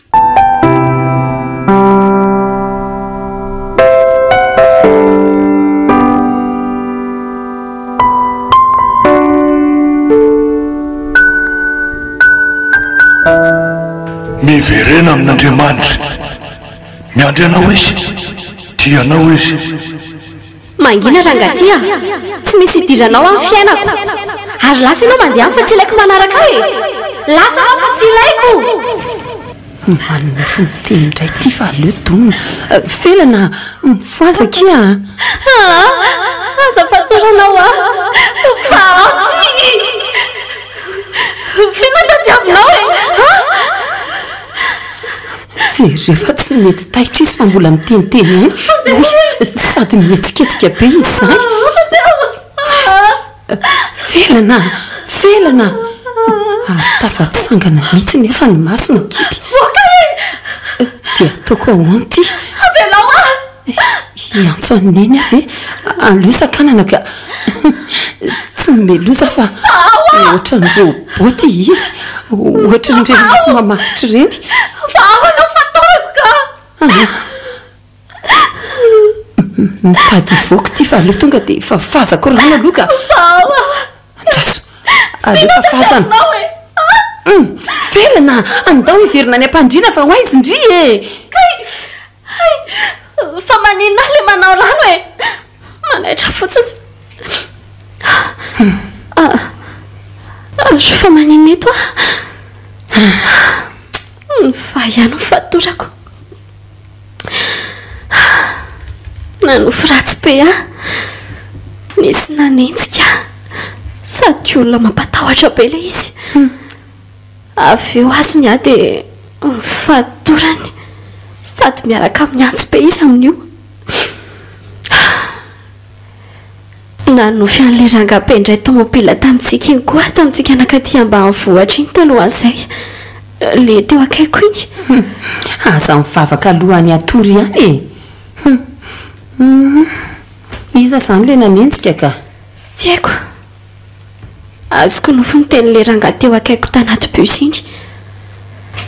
Miverena amin'Andriamanitra. Miandry anao Izy. Tia anao Izy. Mangina rangah ty a! Tsy misy idiranao amin'ny fiainako. Ary lasa ianao mandeha any fa tsy ilaiko manaraka ahy e! Lasa aho fa tsy ilaiko! Manonofy miteny indray ity fa aleo domina. Felana a! Mifohaza akia a! Aa! Aza fatorana hoa! Fa ampy! F'inona no tadiavinao e? A! Jereo fa tsy mety taitra izy fa mbola miteniteny ihany. Oy, sady mihetsiketsika be izy izany. Felana a! Felana a! Ary tafatsangana mihitsy nefa ny masony mikipy. Dia ataoko ahoana ity? Hiantso an'i Neny aho ve? Aleo sakanana ka. Tsy melosa fa ohatran'ny robot izy. Ohatran'ireny misy mamatotra ireny. Fa ahoana no fatorako ka? Mitady hivoaka ity fa aleo tonga dia fafazako rano aloha ka. Andraso. Aleo fafazana. Felana, andao hiverina any am-pandriana fa ho aiza ndry e! Kay! Hay! Fa maninona aho ilay manao rano e? Manaitra fotsiny. Ah, fa maninona eto aho? Mivaha ihany ny fatorako. Nanofy ratsy be aho. Nisy nanenjika ahy. Sady olona mampatahotra be ilay izy. Avy eo azony aho dia nifatorany sady miaraka amin'ny antsy be izy amin'io. Nanofy an'ilay rangahy be indray tomobila tamintsika iny koa aho tamintsika nankaty ambanivohitra iny talohan'izay. Ilay teo akaikiko iny. Aza mivavaka alohan'ny hatory ihany e! Hum. Iza izany ilay nanenjika ka? Tsy haiko. Azoko nofy ny tenin'ilay rangahy teo akaikiko tanaty bus iny.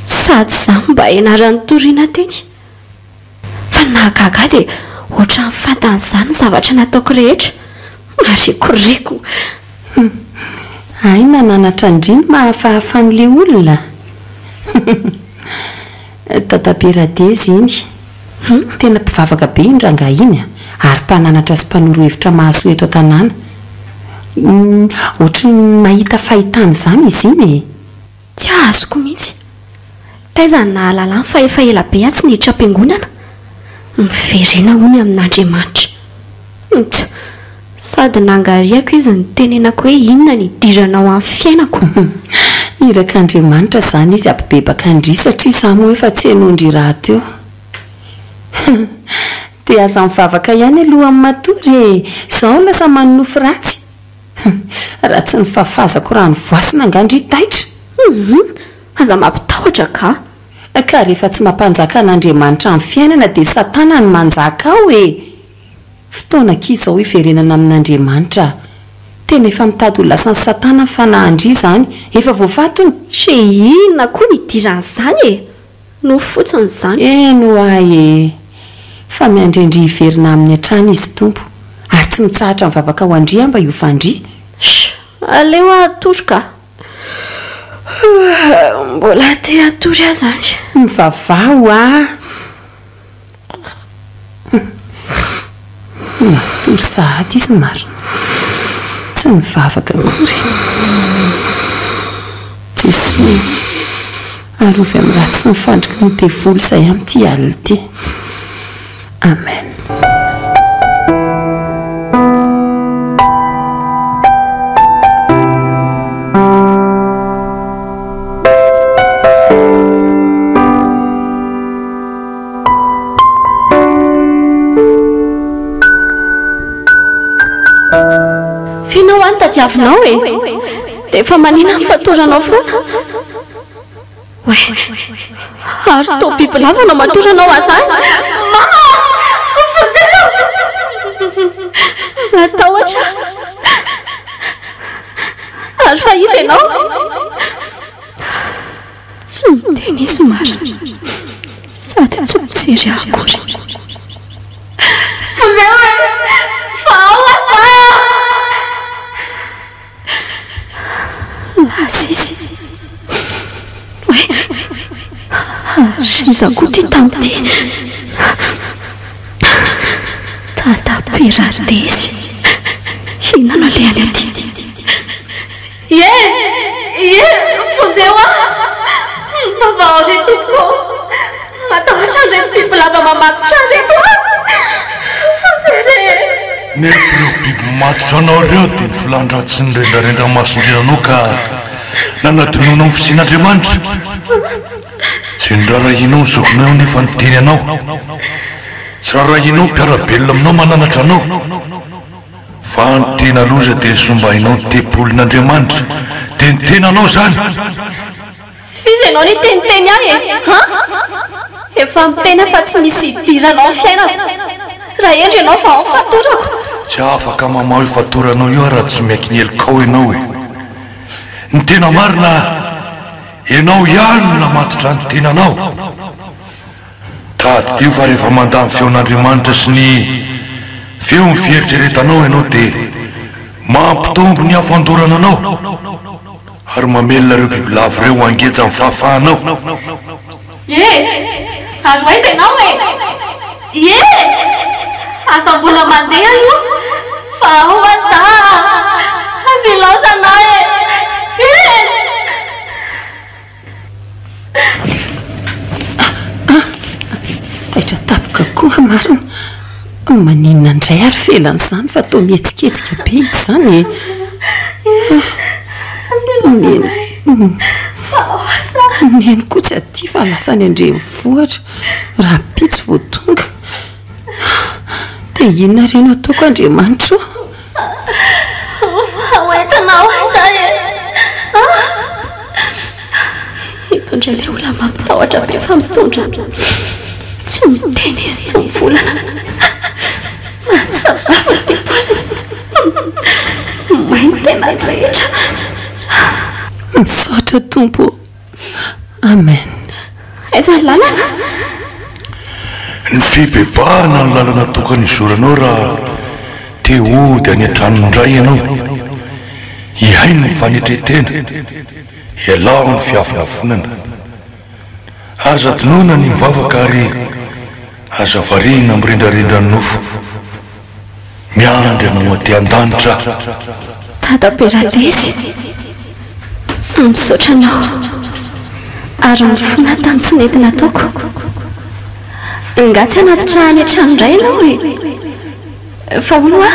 Sady izaho mba ianaran'ny toriana teny. Fa ny nahagaga ahy dia ohatran'ny fantany izany ny zavatra nataoko rehetra. Marikoriko. Hum. Hay nananatra an-dry ny mahafahafa an'ilay olona. Hum. Dadabe Radezy iny. Hum. Tena mpivavaka be iny rangahy iny a! Ary mpananatra sy mpanoro hevitra mahasoa eto an-tanàna. Hum, ohatry ny mahita fahitana izany izy iny e! Tsy azoko mihitsy. Taiza no nahalalany fa efa ela be aho tsy niditra am-piangonana? Miverena hono amin'Andriamanitra. Ntsa! Sady nangariako izy nitenenako hoe inona no idiranao amin'ny fiainako. Irak'Andriamanitra izany izy hampibebaka an-dry satria izaho moa efa tsy henoin-dry rahateo. Dia aza mivavaka ihany alohan'ny matory e! Izao lasa manonofy ratsy. Raha tsy nifafazako rano voasina angaha ndry taitra? Humm! Aza mampitahotra ka! Ka rehefa tsy mampanjaka an'Andriamanitra amin'ny fiainana dia satana no manjaka ao e! Fotoana akia izao hiverenana amin'Andriamanitra. Tena efa mitady ho lasan'i satana ny fanahin-dry izany. Efa voafatony. She inona koa ny idiran'izany e! Nofy fotsiny izany. Eny ho'a e! Fa miandry an-dry hiverina aminy hatrany izy Tompo. Ary tsy mitsahatra mivavaka ho an-dry aho mba hiofan-dry. Sh! Aleo aho hatory ka! Mbola te hatory aho izany. Mivavaha ho'a! Natory sahady izy marina. Tsy nivavaka akory. Jesoa ô, arovy amin'ny ratsy sy ny fandriky ny devoly izay amin'ity alina ity. Amen. F'inona hoa no tadiavinao e? Dia efa manina ny fatoranao foana? Oay! Ary toa bibilava no amatoranao azy any! Mama! Vonjeo! Natahotra aho. Ary fa iza ianao? Tsy miteny izy marina sady tsy mijery ahy akory. Vonjeo e! Fa ao aho za! Lasa izy. Oay! Ary iza koa ity tany ity? Dadabe Radezy. Inona no alehany aty? Ie! Ie! Vonjeo aho! Vavao re tompoko ô! Matahotra an'ireto bibilava mamatotra ahy ireto aho! Vonjeo re! Nefa ireo biby matotra anao ireo dia ny filàn-dratsy ny rendrarendra masondriananao ka nanadinoanao ny fisian'Andriamanitra. Tsy niraharahianao ny zokinao nefa niteny anao. Tsy raharahianao ny mpiara-belona aminao mananatra anao. Fa ny tena loza dia ny sombahinao ny tempolin'Andriamanitra, dia ny tenanao izany! F'iza ianao niteniteny ahy e? Han? Efa miteny aho fa tsy misy idiranao ny fiainako. Raha hendry ianao vahao ny fatorako. Tsy afaka mamaha io fatoranao io aho raha tsy miaiky ny helokao ianao e! Ny tena marina, ianao ihany no namatotra ny tenanao. Tadidio fa rehefa mandà ny feon'Andriamanitra sy ny feon'ny fieritreretanao ianao dia mampitombo ny hafandorana anao ary mamelona ireo bibilava ireo hangeja ny fahafahanao. Ie! Ary ho aiza ianao e? Ie! Aza mbola mandeha aloha fa ao aza aza ilaozana ahy e! Ie! Taitra tampoka koa marina. Maninona indray ary felana izany fa toa mihetsiketsika be izy izany e. Neny. Neny koa tsy aty fa lasa any an-drenivohitra. Rahampitso vao tonga. Dia inona re no ataoko Andriamanitra o? Ho entinao aiza e? Eto indray ilay olona mampitahotra be fa mitondra. Tsy miteny izy, tsy mivolana. Mahatsiravina ity paoziny. May ny tena rehetra. Misaotra Tompo ô. Amen. Aiza ny lalana? Ny fibebahana no lalana tokana izoranao raha te hody any an-tranon'ny Ray ianao. Hihaino ny fanetren-tena, ialao ny fiavonavonana. Aza adinoina ny mivavaka ary aza variana amin'ny rendrarendran'ny nofo. Miandry anao aty an-danitra aho. Dadabe Radezy, misaotra anao ary mifona tamin'ny tsy nety nataoko. Nga tsy hanatitra any an-trano indray ianao e? Fa hono hoa,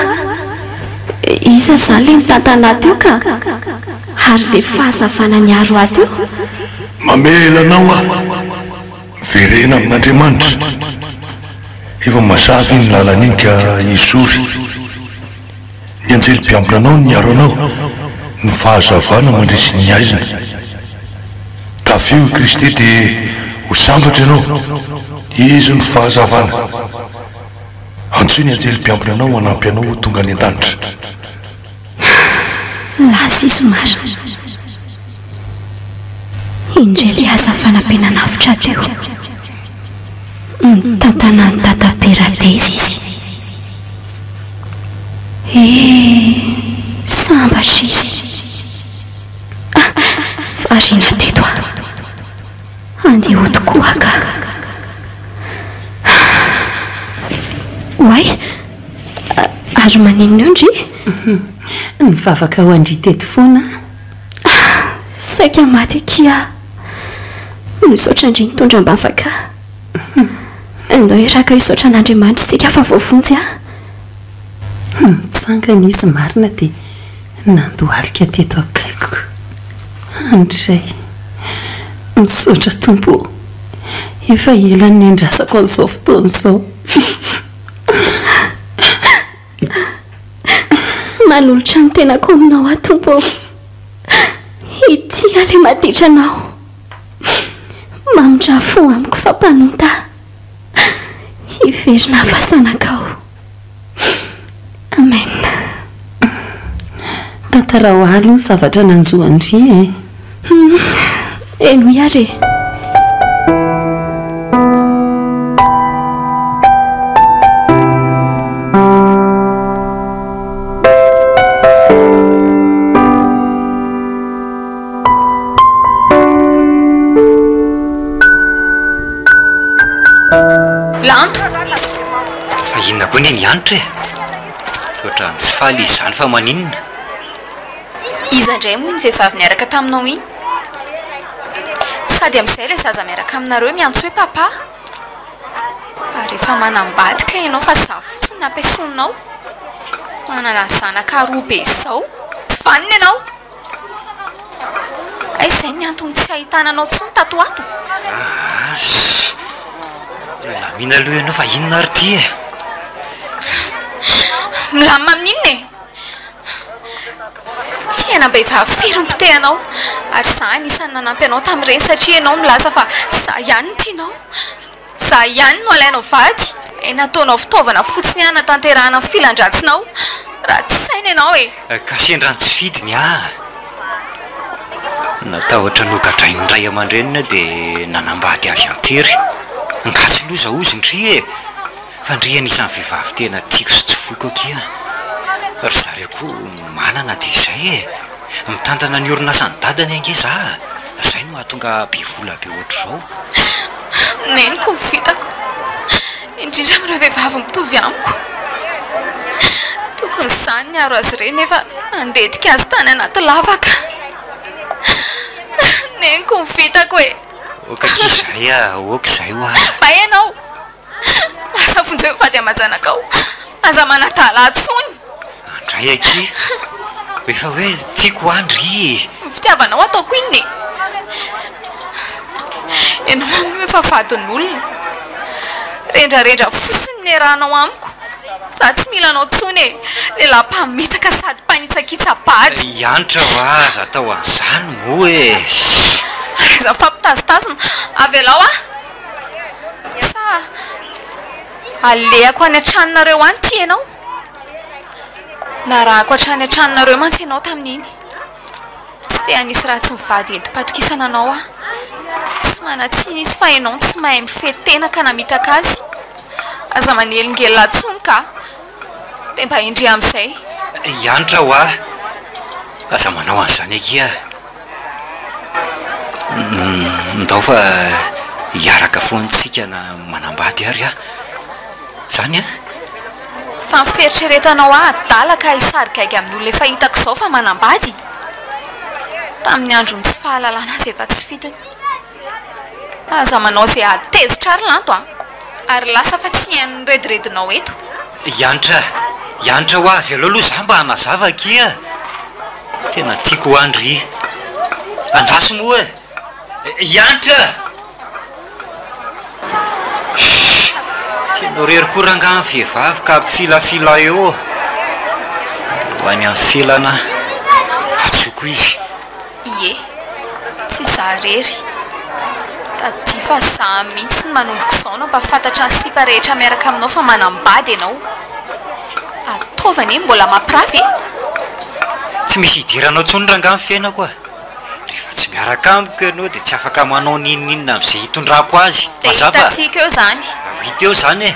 iza izany ilay nitantana ahy teo ka? Ary ilay fahazavana niaro ahy teo? Mamela anao aho. Miverena amin'Andriamanitra. Efa mazava iny lalana iny ka esory. Ny anjely mpiambina anao no miaro anao, ny fahazavana mandresy ny haizina. Tafio i Kristy dia ho sambatra ianao. Izy no fahazavana. Antsoy ny anjely mpiambina anao hanampy anao ho tonga any an-danitra. Lasa izy marina. Indray ilay hazavana be nanavotra ahy teo. Mitantana an'i Dadabe Radeza izy. Eh, sambatra izy. Ah, variana teto aho. Andeha hody koa aho ka. Oay, ary maninona eo ndry? Nivavaka ho an-dry teto foana aho. Saika maty akia aho. Misaotra ndry nitondra am-bavaka. Ndao hiraka hisaotra an'Andriamanitra isika fa voavonjy aho. Nitsangana izy marina dia nandohalika teto akaikiko. Andray. Misaotra Tompo ô. Efa ela no niandrasako an'izao fotoana izao. Manolotra ny tenako aminao aho Tompo ô. Ity aho ilay maditra anao. Mamindrà fo amiko fa mpanota aho. Hiverina fa zanakao. Amen. Tantarao ahy aloha ny zavatra nanjo an-dry e. Hum, henoy ary e. Lanto! Fa inona koa anie ny hanitra e? Toa ohatran'ny tsy faly izy izany fa maninona? Iza indray moa iny vehivavy niaraka taminao iny? Sady amin'izay ilay zaza miaraka aminareo miantso hoe papa. Ary efa manambady kay ianao fa za fotsiny no ampiasoninao. Manana zanaka roa be izao. Tsy vanona ianao! Aiza izay ny antony tsy ahitana anao intsony tato ho ato? Aa, milamina aloha ianao fa inona ary ity e? Milamina amin'inona e? Fiainam-behivavy firy no potehanao ary izaho anisan'ny nanampy anao tamin'ireny satria ianao milaza fa izaho ihany no tianao. Izaho ihany no alainao vady, eh nataonao fitaovana fotsiny hanatanterahana ny filan-dratsinao. Ratsy saina ianao e! Ka sendra ny tsy fidiny aho. Natahotra nogadrain'ny ray aman-dreniny aho dia nanambady azy an-tery. Nga tsy loza hozy ndry e! Fa ndry anisan'ny vehivavy tena tiako sy tsy foiko akia. Ry zareo koa manana dia izay e! Mitantana ny orinasan'i dadany ange za a! Zay no mahatonga be vola be ohatr'izao. Neniko ny vitako, indrindra amin'ireo vehivavy mitovy amiko. Tokony izaho no niaro azy ireny nefa nandentika azy tany anaty lavaka. Neniko ny vitako e! Ok akia izay a, ok izay hoa. May ianao! Lasa vonjeo ny vady aman-janakao. Aza manadala ahy intsony. Andray akia. Efa hoe tiako hoa ndry e. Ny fitiavanao ataoko inona e? Ianao amin'io efa vadin'olona. Rendrarendra fotsiny ny iarahanao amiko. Za tsy mila anao intsony e. Lehilahy mpamitaka sady mpanitsakitsa-bady. Hiantra hoa aza atao an'izany moa e. Aza mifampitazotazona. Avelao aho. Sa alehako any an-tranonareo any ity ianao? Narahako hatrany an-tranonareo mantsy ianao tamin'iny. Tsy te hanisy ratsy ny vady entim-patokisana anao aho. Tsy manan-tsiny izy fa ianao no tsy mahay mifehy tena ka namitaka azy. Aza manelingelina intsony ka! Dia mba endriha amin'izay. Hiantra hoa! Aza manao an'izany akia. Ndao fa hiaraka foana tsika na manambady ary ah! Zany an! Fa ny fieritreretanao ahy adala ka hisary gaigy amin'ny olona efa hitako izao fa manambady? Tamin'ny andron'ny tsy fahalalana azy efa tsy fidiny. Aza manao izay hahatezitra ahy ry Lanto a! Ary lasa fa tsy hihaino ny rediredinao eto. Hiantra, hiantra ho avy aleo aloha za mba hanazava akia. Tena tiako ho any ry. Andraso moa e! Hiantra! Shh! Tsy ianao irery koa rangaha ny vehivavy ka mpifilafila eo. Ndeha ho any amin'ny felana aho. Antsoiko izy. Ie, tsy izaho irery. Tadidio fa izaho mihitsy no manomboka izao no hampahafantatra ny sipa rehetra miaraka aminao fa manambady ianao. Ataovy anie mbola mampirafy e! Tsy misy idiranao intsony rangahy ny fiainako a! Rehefa tsy miaraka amiko ianao dia tsy afaka manao n'inon'inona amin'izay hitondrako azy. Dia Mazava? hitantsika eo izany. Ho hita eo izany e!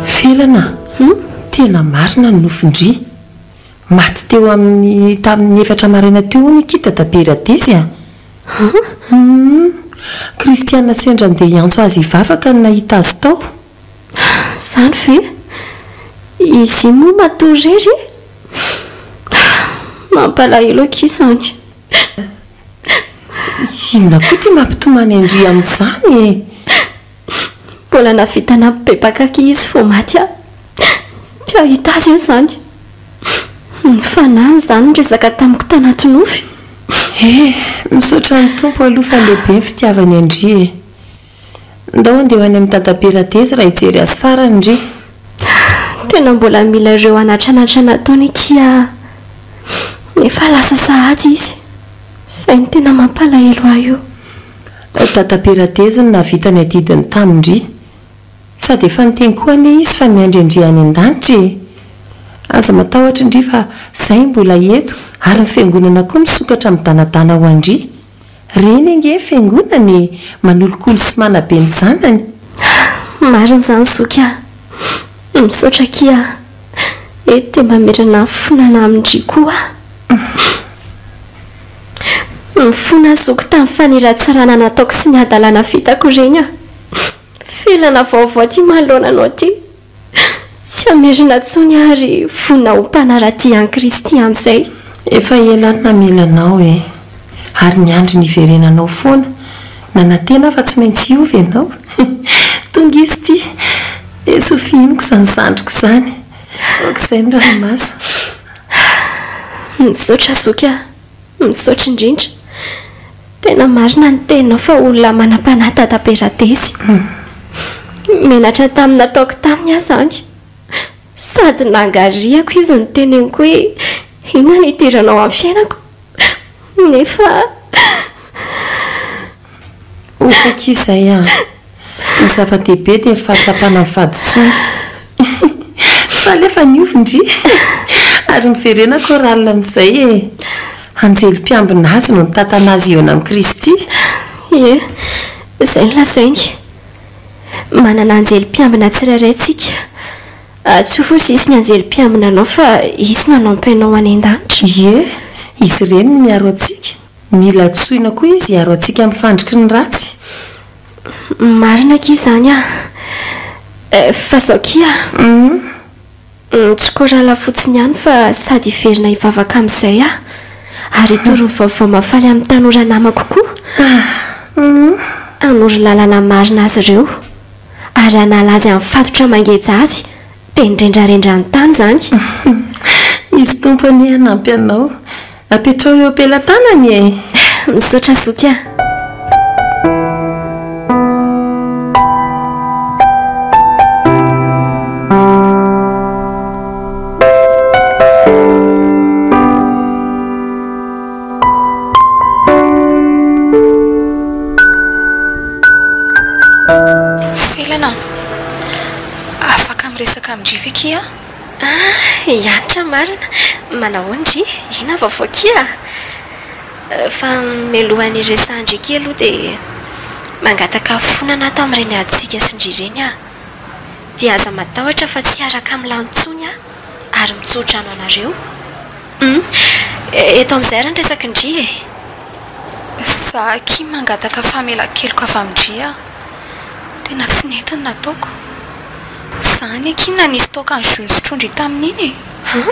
Felana a! Tena marina ny nofin-dry. Maty teo amin'ny tamin'ny efatra maraina teo hono i Dadabe Radezy a! Hum! Kristiana sendra ndeha hiantso azy hivavaka no nahita azy tao. Izany ve? Izy iny moa matory irery e? Mampalahelo akia izany. Inona koa ity mampitomany an-dry amin'izany e? Mbola nahavita nampibebaka akia izy vao maty aho. Te hahita azy aho izany. Ny fanahiny izany niresaka tamiko tanaty nofy. Eh, misaotra ny Tompo aloha fa lehibe ny fitiavany an-dry e. Ndao andeha ho any amin'i Dadabe Radezy raha hijery azy farany ndry. Tena mbola mila ireo anatranatra nataony akia aho. Efa lasa sahady izy. Izay no tena mampalahelo ahy io. Dadabe Radezy no nahavita ny adidiny tamin-dry. Sady efa niteny koa anie izy fa miandry an-dry any an-danitra e! Aza matahotra ndry fa zay mbola eto ary ny fiangonana koa misokatra midanadana ho an-dry. Reny ange ny fiangonana e! Manolokolo sy manabe ny zanany. Marina izany zoky a! Misaotra akia a! Eto dia mamerina fifonana amin-dry koa aho. Mifona zoky tamin'ny faniratsirana nataoko sy ny hadalana vitako ireny aho. Felana vaovao ity manoloana anao ity. Tsy hamerina intsony aho ary vonona ho mpanara-dia an'i Kristy amin'izay. Efa ela aho no namela anao e! Ary niandry ny hiverenanao foana. Nanantena aho fa tsy maintsy hiova ianao. Tonga izy ity. Dia tsy ho fihiniko izany zandriko izany. Aoka izay ny ranomaso. Misaotra zoky a! Misaotra indrindra. Tena marina ny teninao fa olona manam-panahy dadabe Radezy. Menatra tamin'ny nataoko taminy aho izany. Sady nangarihako izy niteneniko hoe inona no idiranao amin'ny fiainako. Nefa. Ouf akia izay an! Ny zava-dehibe dia ny fahatsapana ny fahadisoana. Faly aho fa niova ndry! Ary miverena chorale amin'izay e! Anjely mpiambina azy no nitantana azy hihaona amin'i Kristy. Ie, izay no lazainy. Manana anjely mpiambina tsirairay tsika. Antsoy fotsiny ny anjely mpiambina anao fa izy no hanampy anao any an-danitra. Ie, izy ireny no miaro antsika. Mila antsoina koa izy hiaro antsika amin'ny fandriky ny ratsy. Marina akia izany ah. Fa zao akia ah. Tsy chorale fotsiny ihany fa sady hiverina hivavaka amin'izay aho. Ary hitory ny vaovao mahafaly amin'ny tanora namako koa. Hanoro lalana marina azy ireo. Ary hanala azy amin'ny fatotra mangeja azy. Dia ny rendrarendra ny tany izany. Izy Tompo anie hanampy anao. Apetraho eo am-pelatanany e! Misaotra zoky a! Felana a! Afaka miresaka amin-dry ve kia? Ah, i Hanitra marina. Manahoana ndry? Inona vaovao kia? Fa mialohan'ny hiresahan-dry akia aloha dia mangataka fonana aho tamin'ireny adintsika sy ndry ireny aho. Dia aza matahotra fa tsy hiaraka amin'i Lano intsony aho ary mitsodrano anareo. Hum, eto amin'izay ary ny resak'i ndry e! Za akia mangataka famelan-keloka avy amin-dry aho. Tena tsy nety ny nataoko. Zany akia nanisy toaka ny jus nisotroan-dry tamin'iny e! An?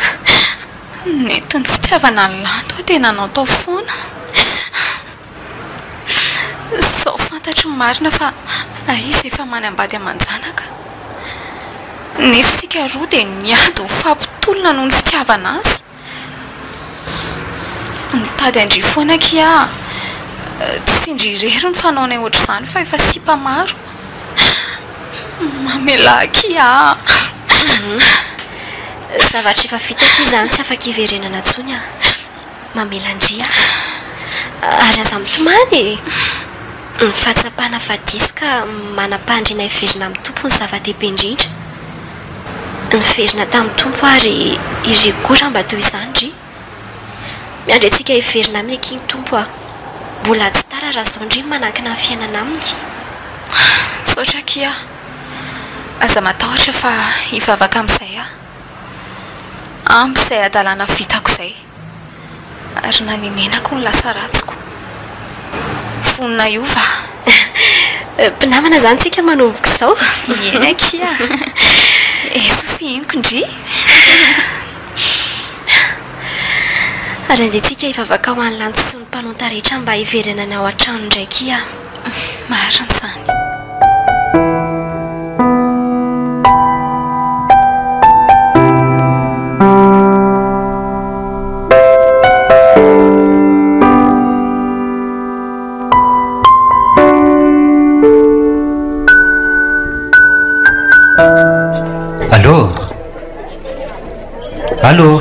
Nentin'ny fitiavana an'i Lanto aho dia nanaotao foana. Izao fantatro ny marina fa izy efa manambady aman-janaka. Nefa isika roa dia niady nifampitolona noho ny fitiavana azy. Nitady an-dry foana akia aho. Tsy ndry irery no fanaonay ohatr'izany fa efa sipa maro. Mamelà akia a! Zavatra efa vita akia izany tsy afaka hiverenana intsony an. Mamela an-dry aho. Ary aza mitomany e! Ny fahatsapana fa diso ka manam-pahandriana hiverina amin'ny Tompo no zava-dehibe indrindra. Niverina tamin'ny Tompo aho ary iriko koa raha mba toy izany ndry. Miandry antsika hiverina aminy akia ny Tompo a! Mbola tsy tara raha izao ndry no manankina ny fiainana aminy. Misaotra akia. Aza matahotra fa hivavaka amin'izay aho. Ampy izay hadalana vitako izay. Ary nanenenako ny lasa ratsiko. Vonona hiova aho. Mpinamana izany tsika manomboka izao? Eny akia. Eto fihiniko ndry. Ary andeha tsika hivavaka ho an'i Lanto sy ny mpanonta rehetra mba hiverenany ao an-trano indray kia. Marina izany. Allô? Allô?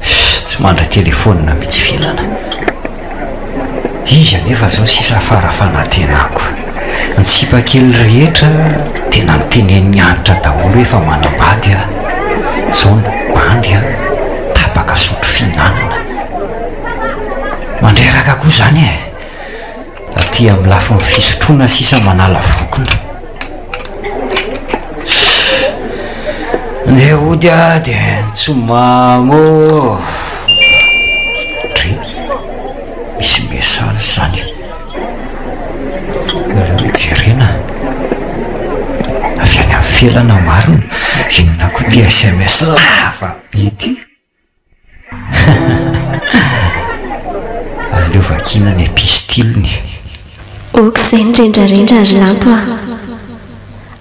Tsy mandray telefaonina mihitsy Felana. Izy anefa izao sisa fara fanantenako. Ny sipa kely rehetra dia namitenenin'i Hanitra daholo hoe efa manambady aho. Izao ny bandy an, tapaka sotro fihinanana. Mandreraka koa izany e! Aty amin'ny lafiny fisotroana sisa manala vokona. Ndeha hody aho dia tsy mamo ô. Dry, misy message izany. Aleo jerena. Avy any amin'ny felana marina. Inona koa ity sms lava be ity? Aleo vakiana ny epistiliny. Ok izay ny rendrarendra ry Lanto a!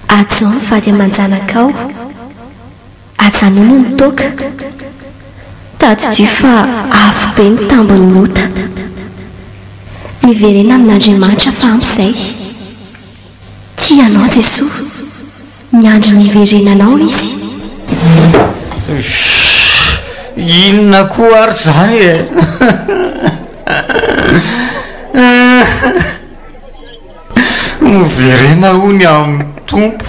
Hajao ny vady aman-janakao. Ajanony ny toaka. Tadidio fa avo be ny tambin'ny ota. Miverena amin'Andriamanitra fa ampy izay. Tia anao Jesoa. Miandry ny hiverenanao Izy. Shh! Inona koa ary izany e? Miverena hono amin'ny Tompo.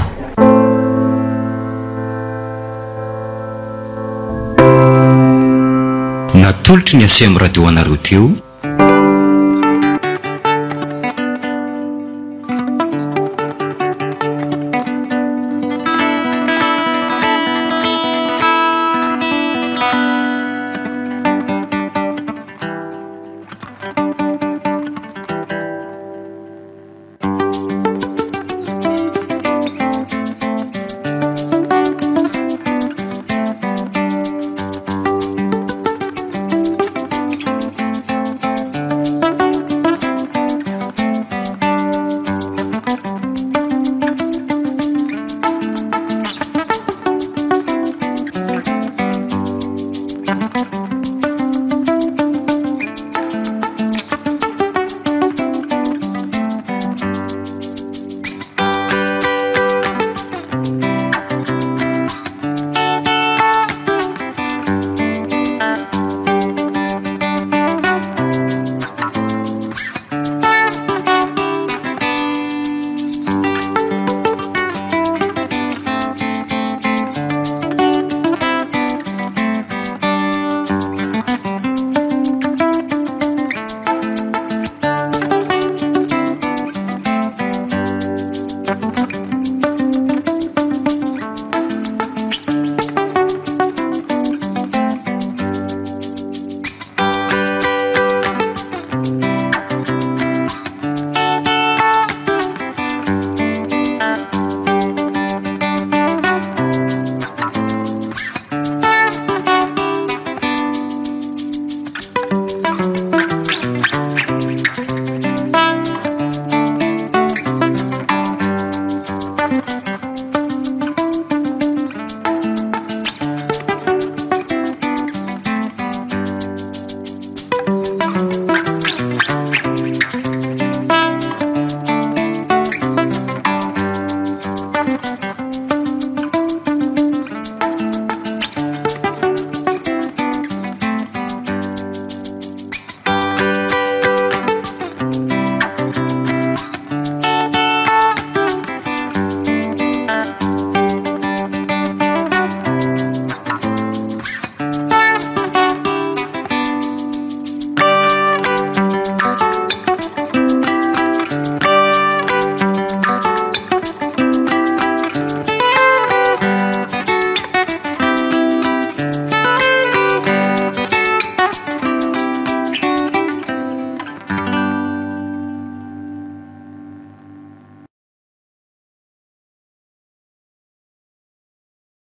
Natolotry ny Aceem Radio anareo teo.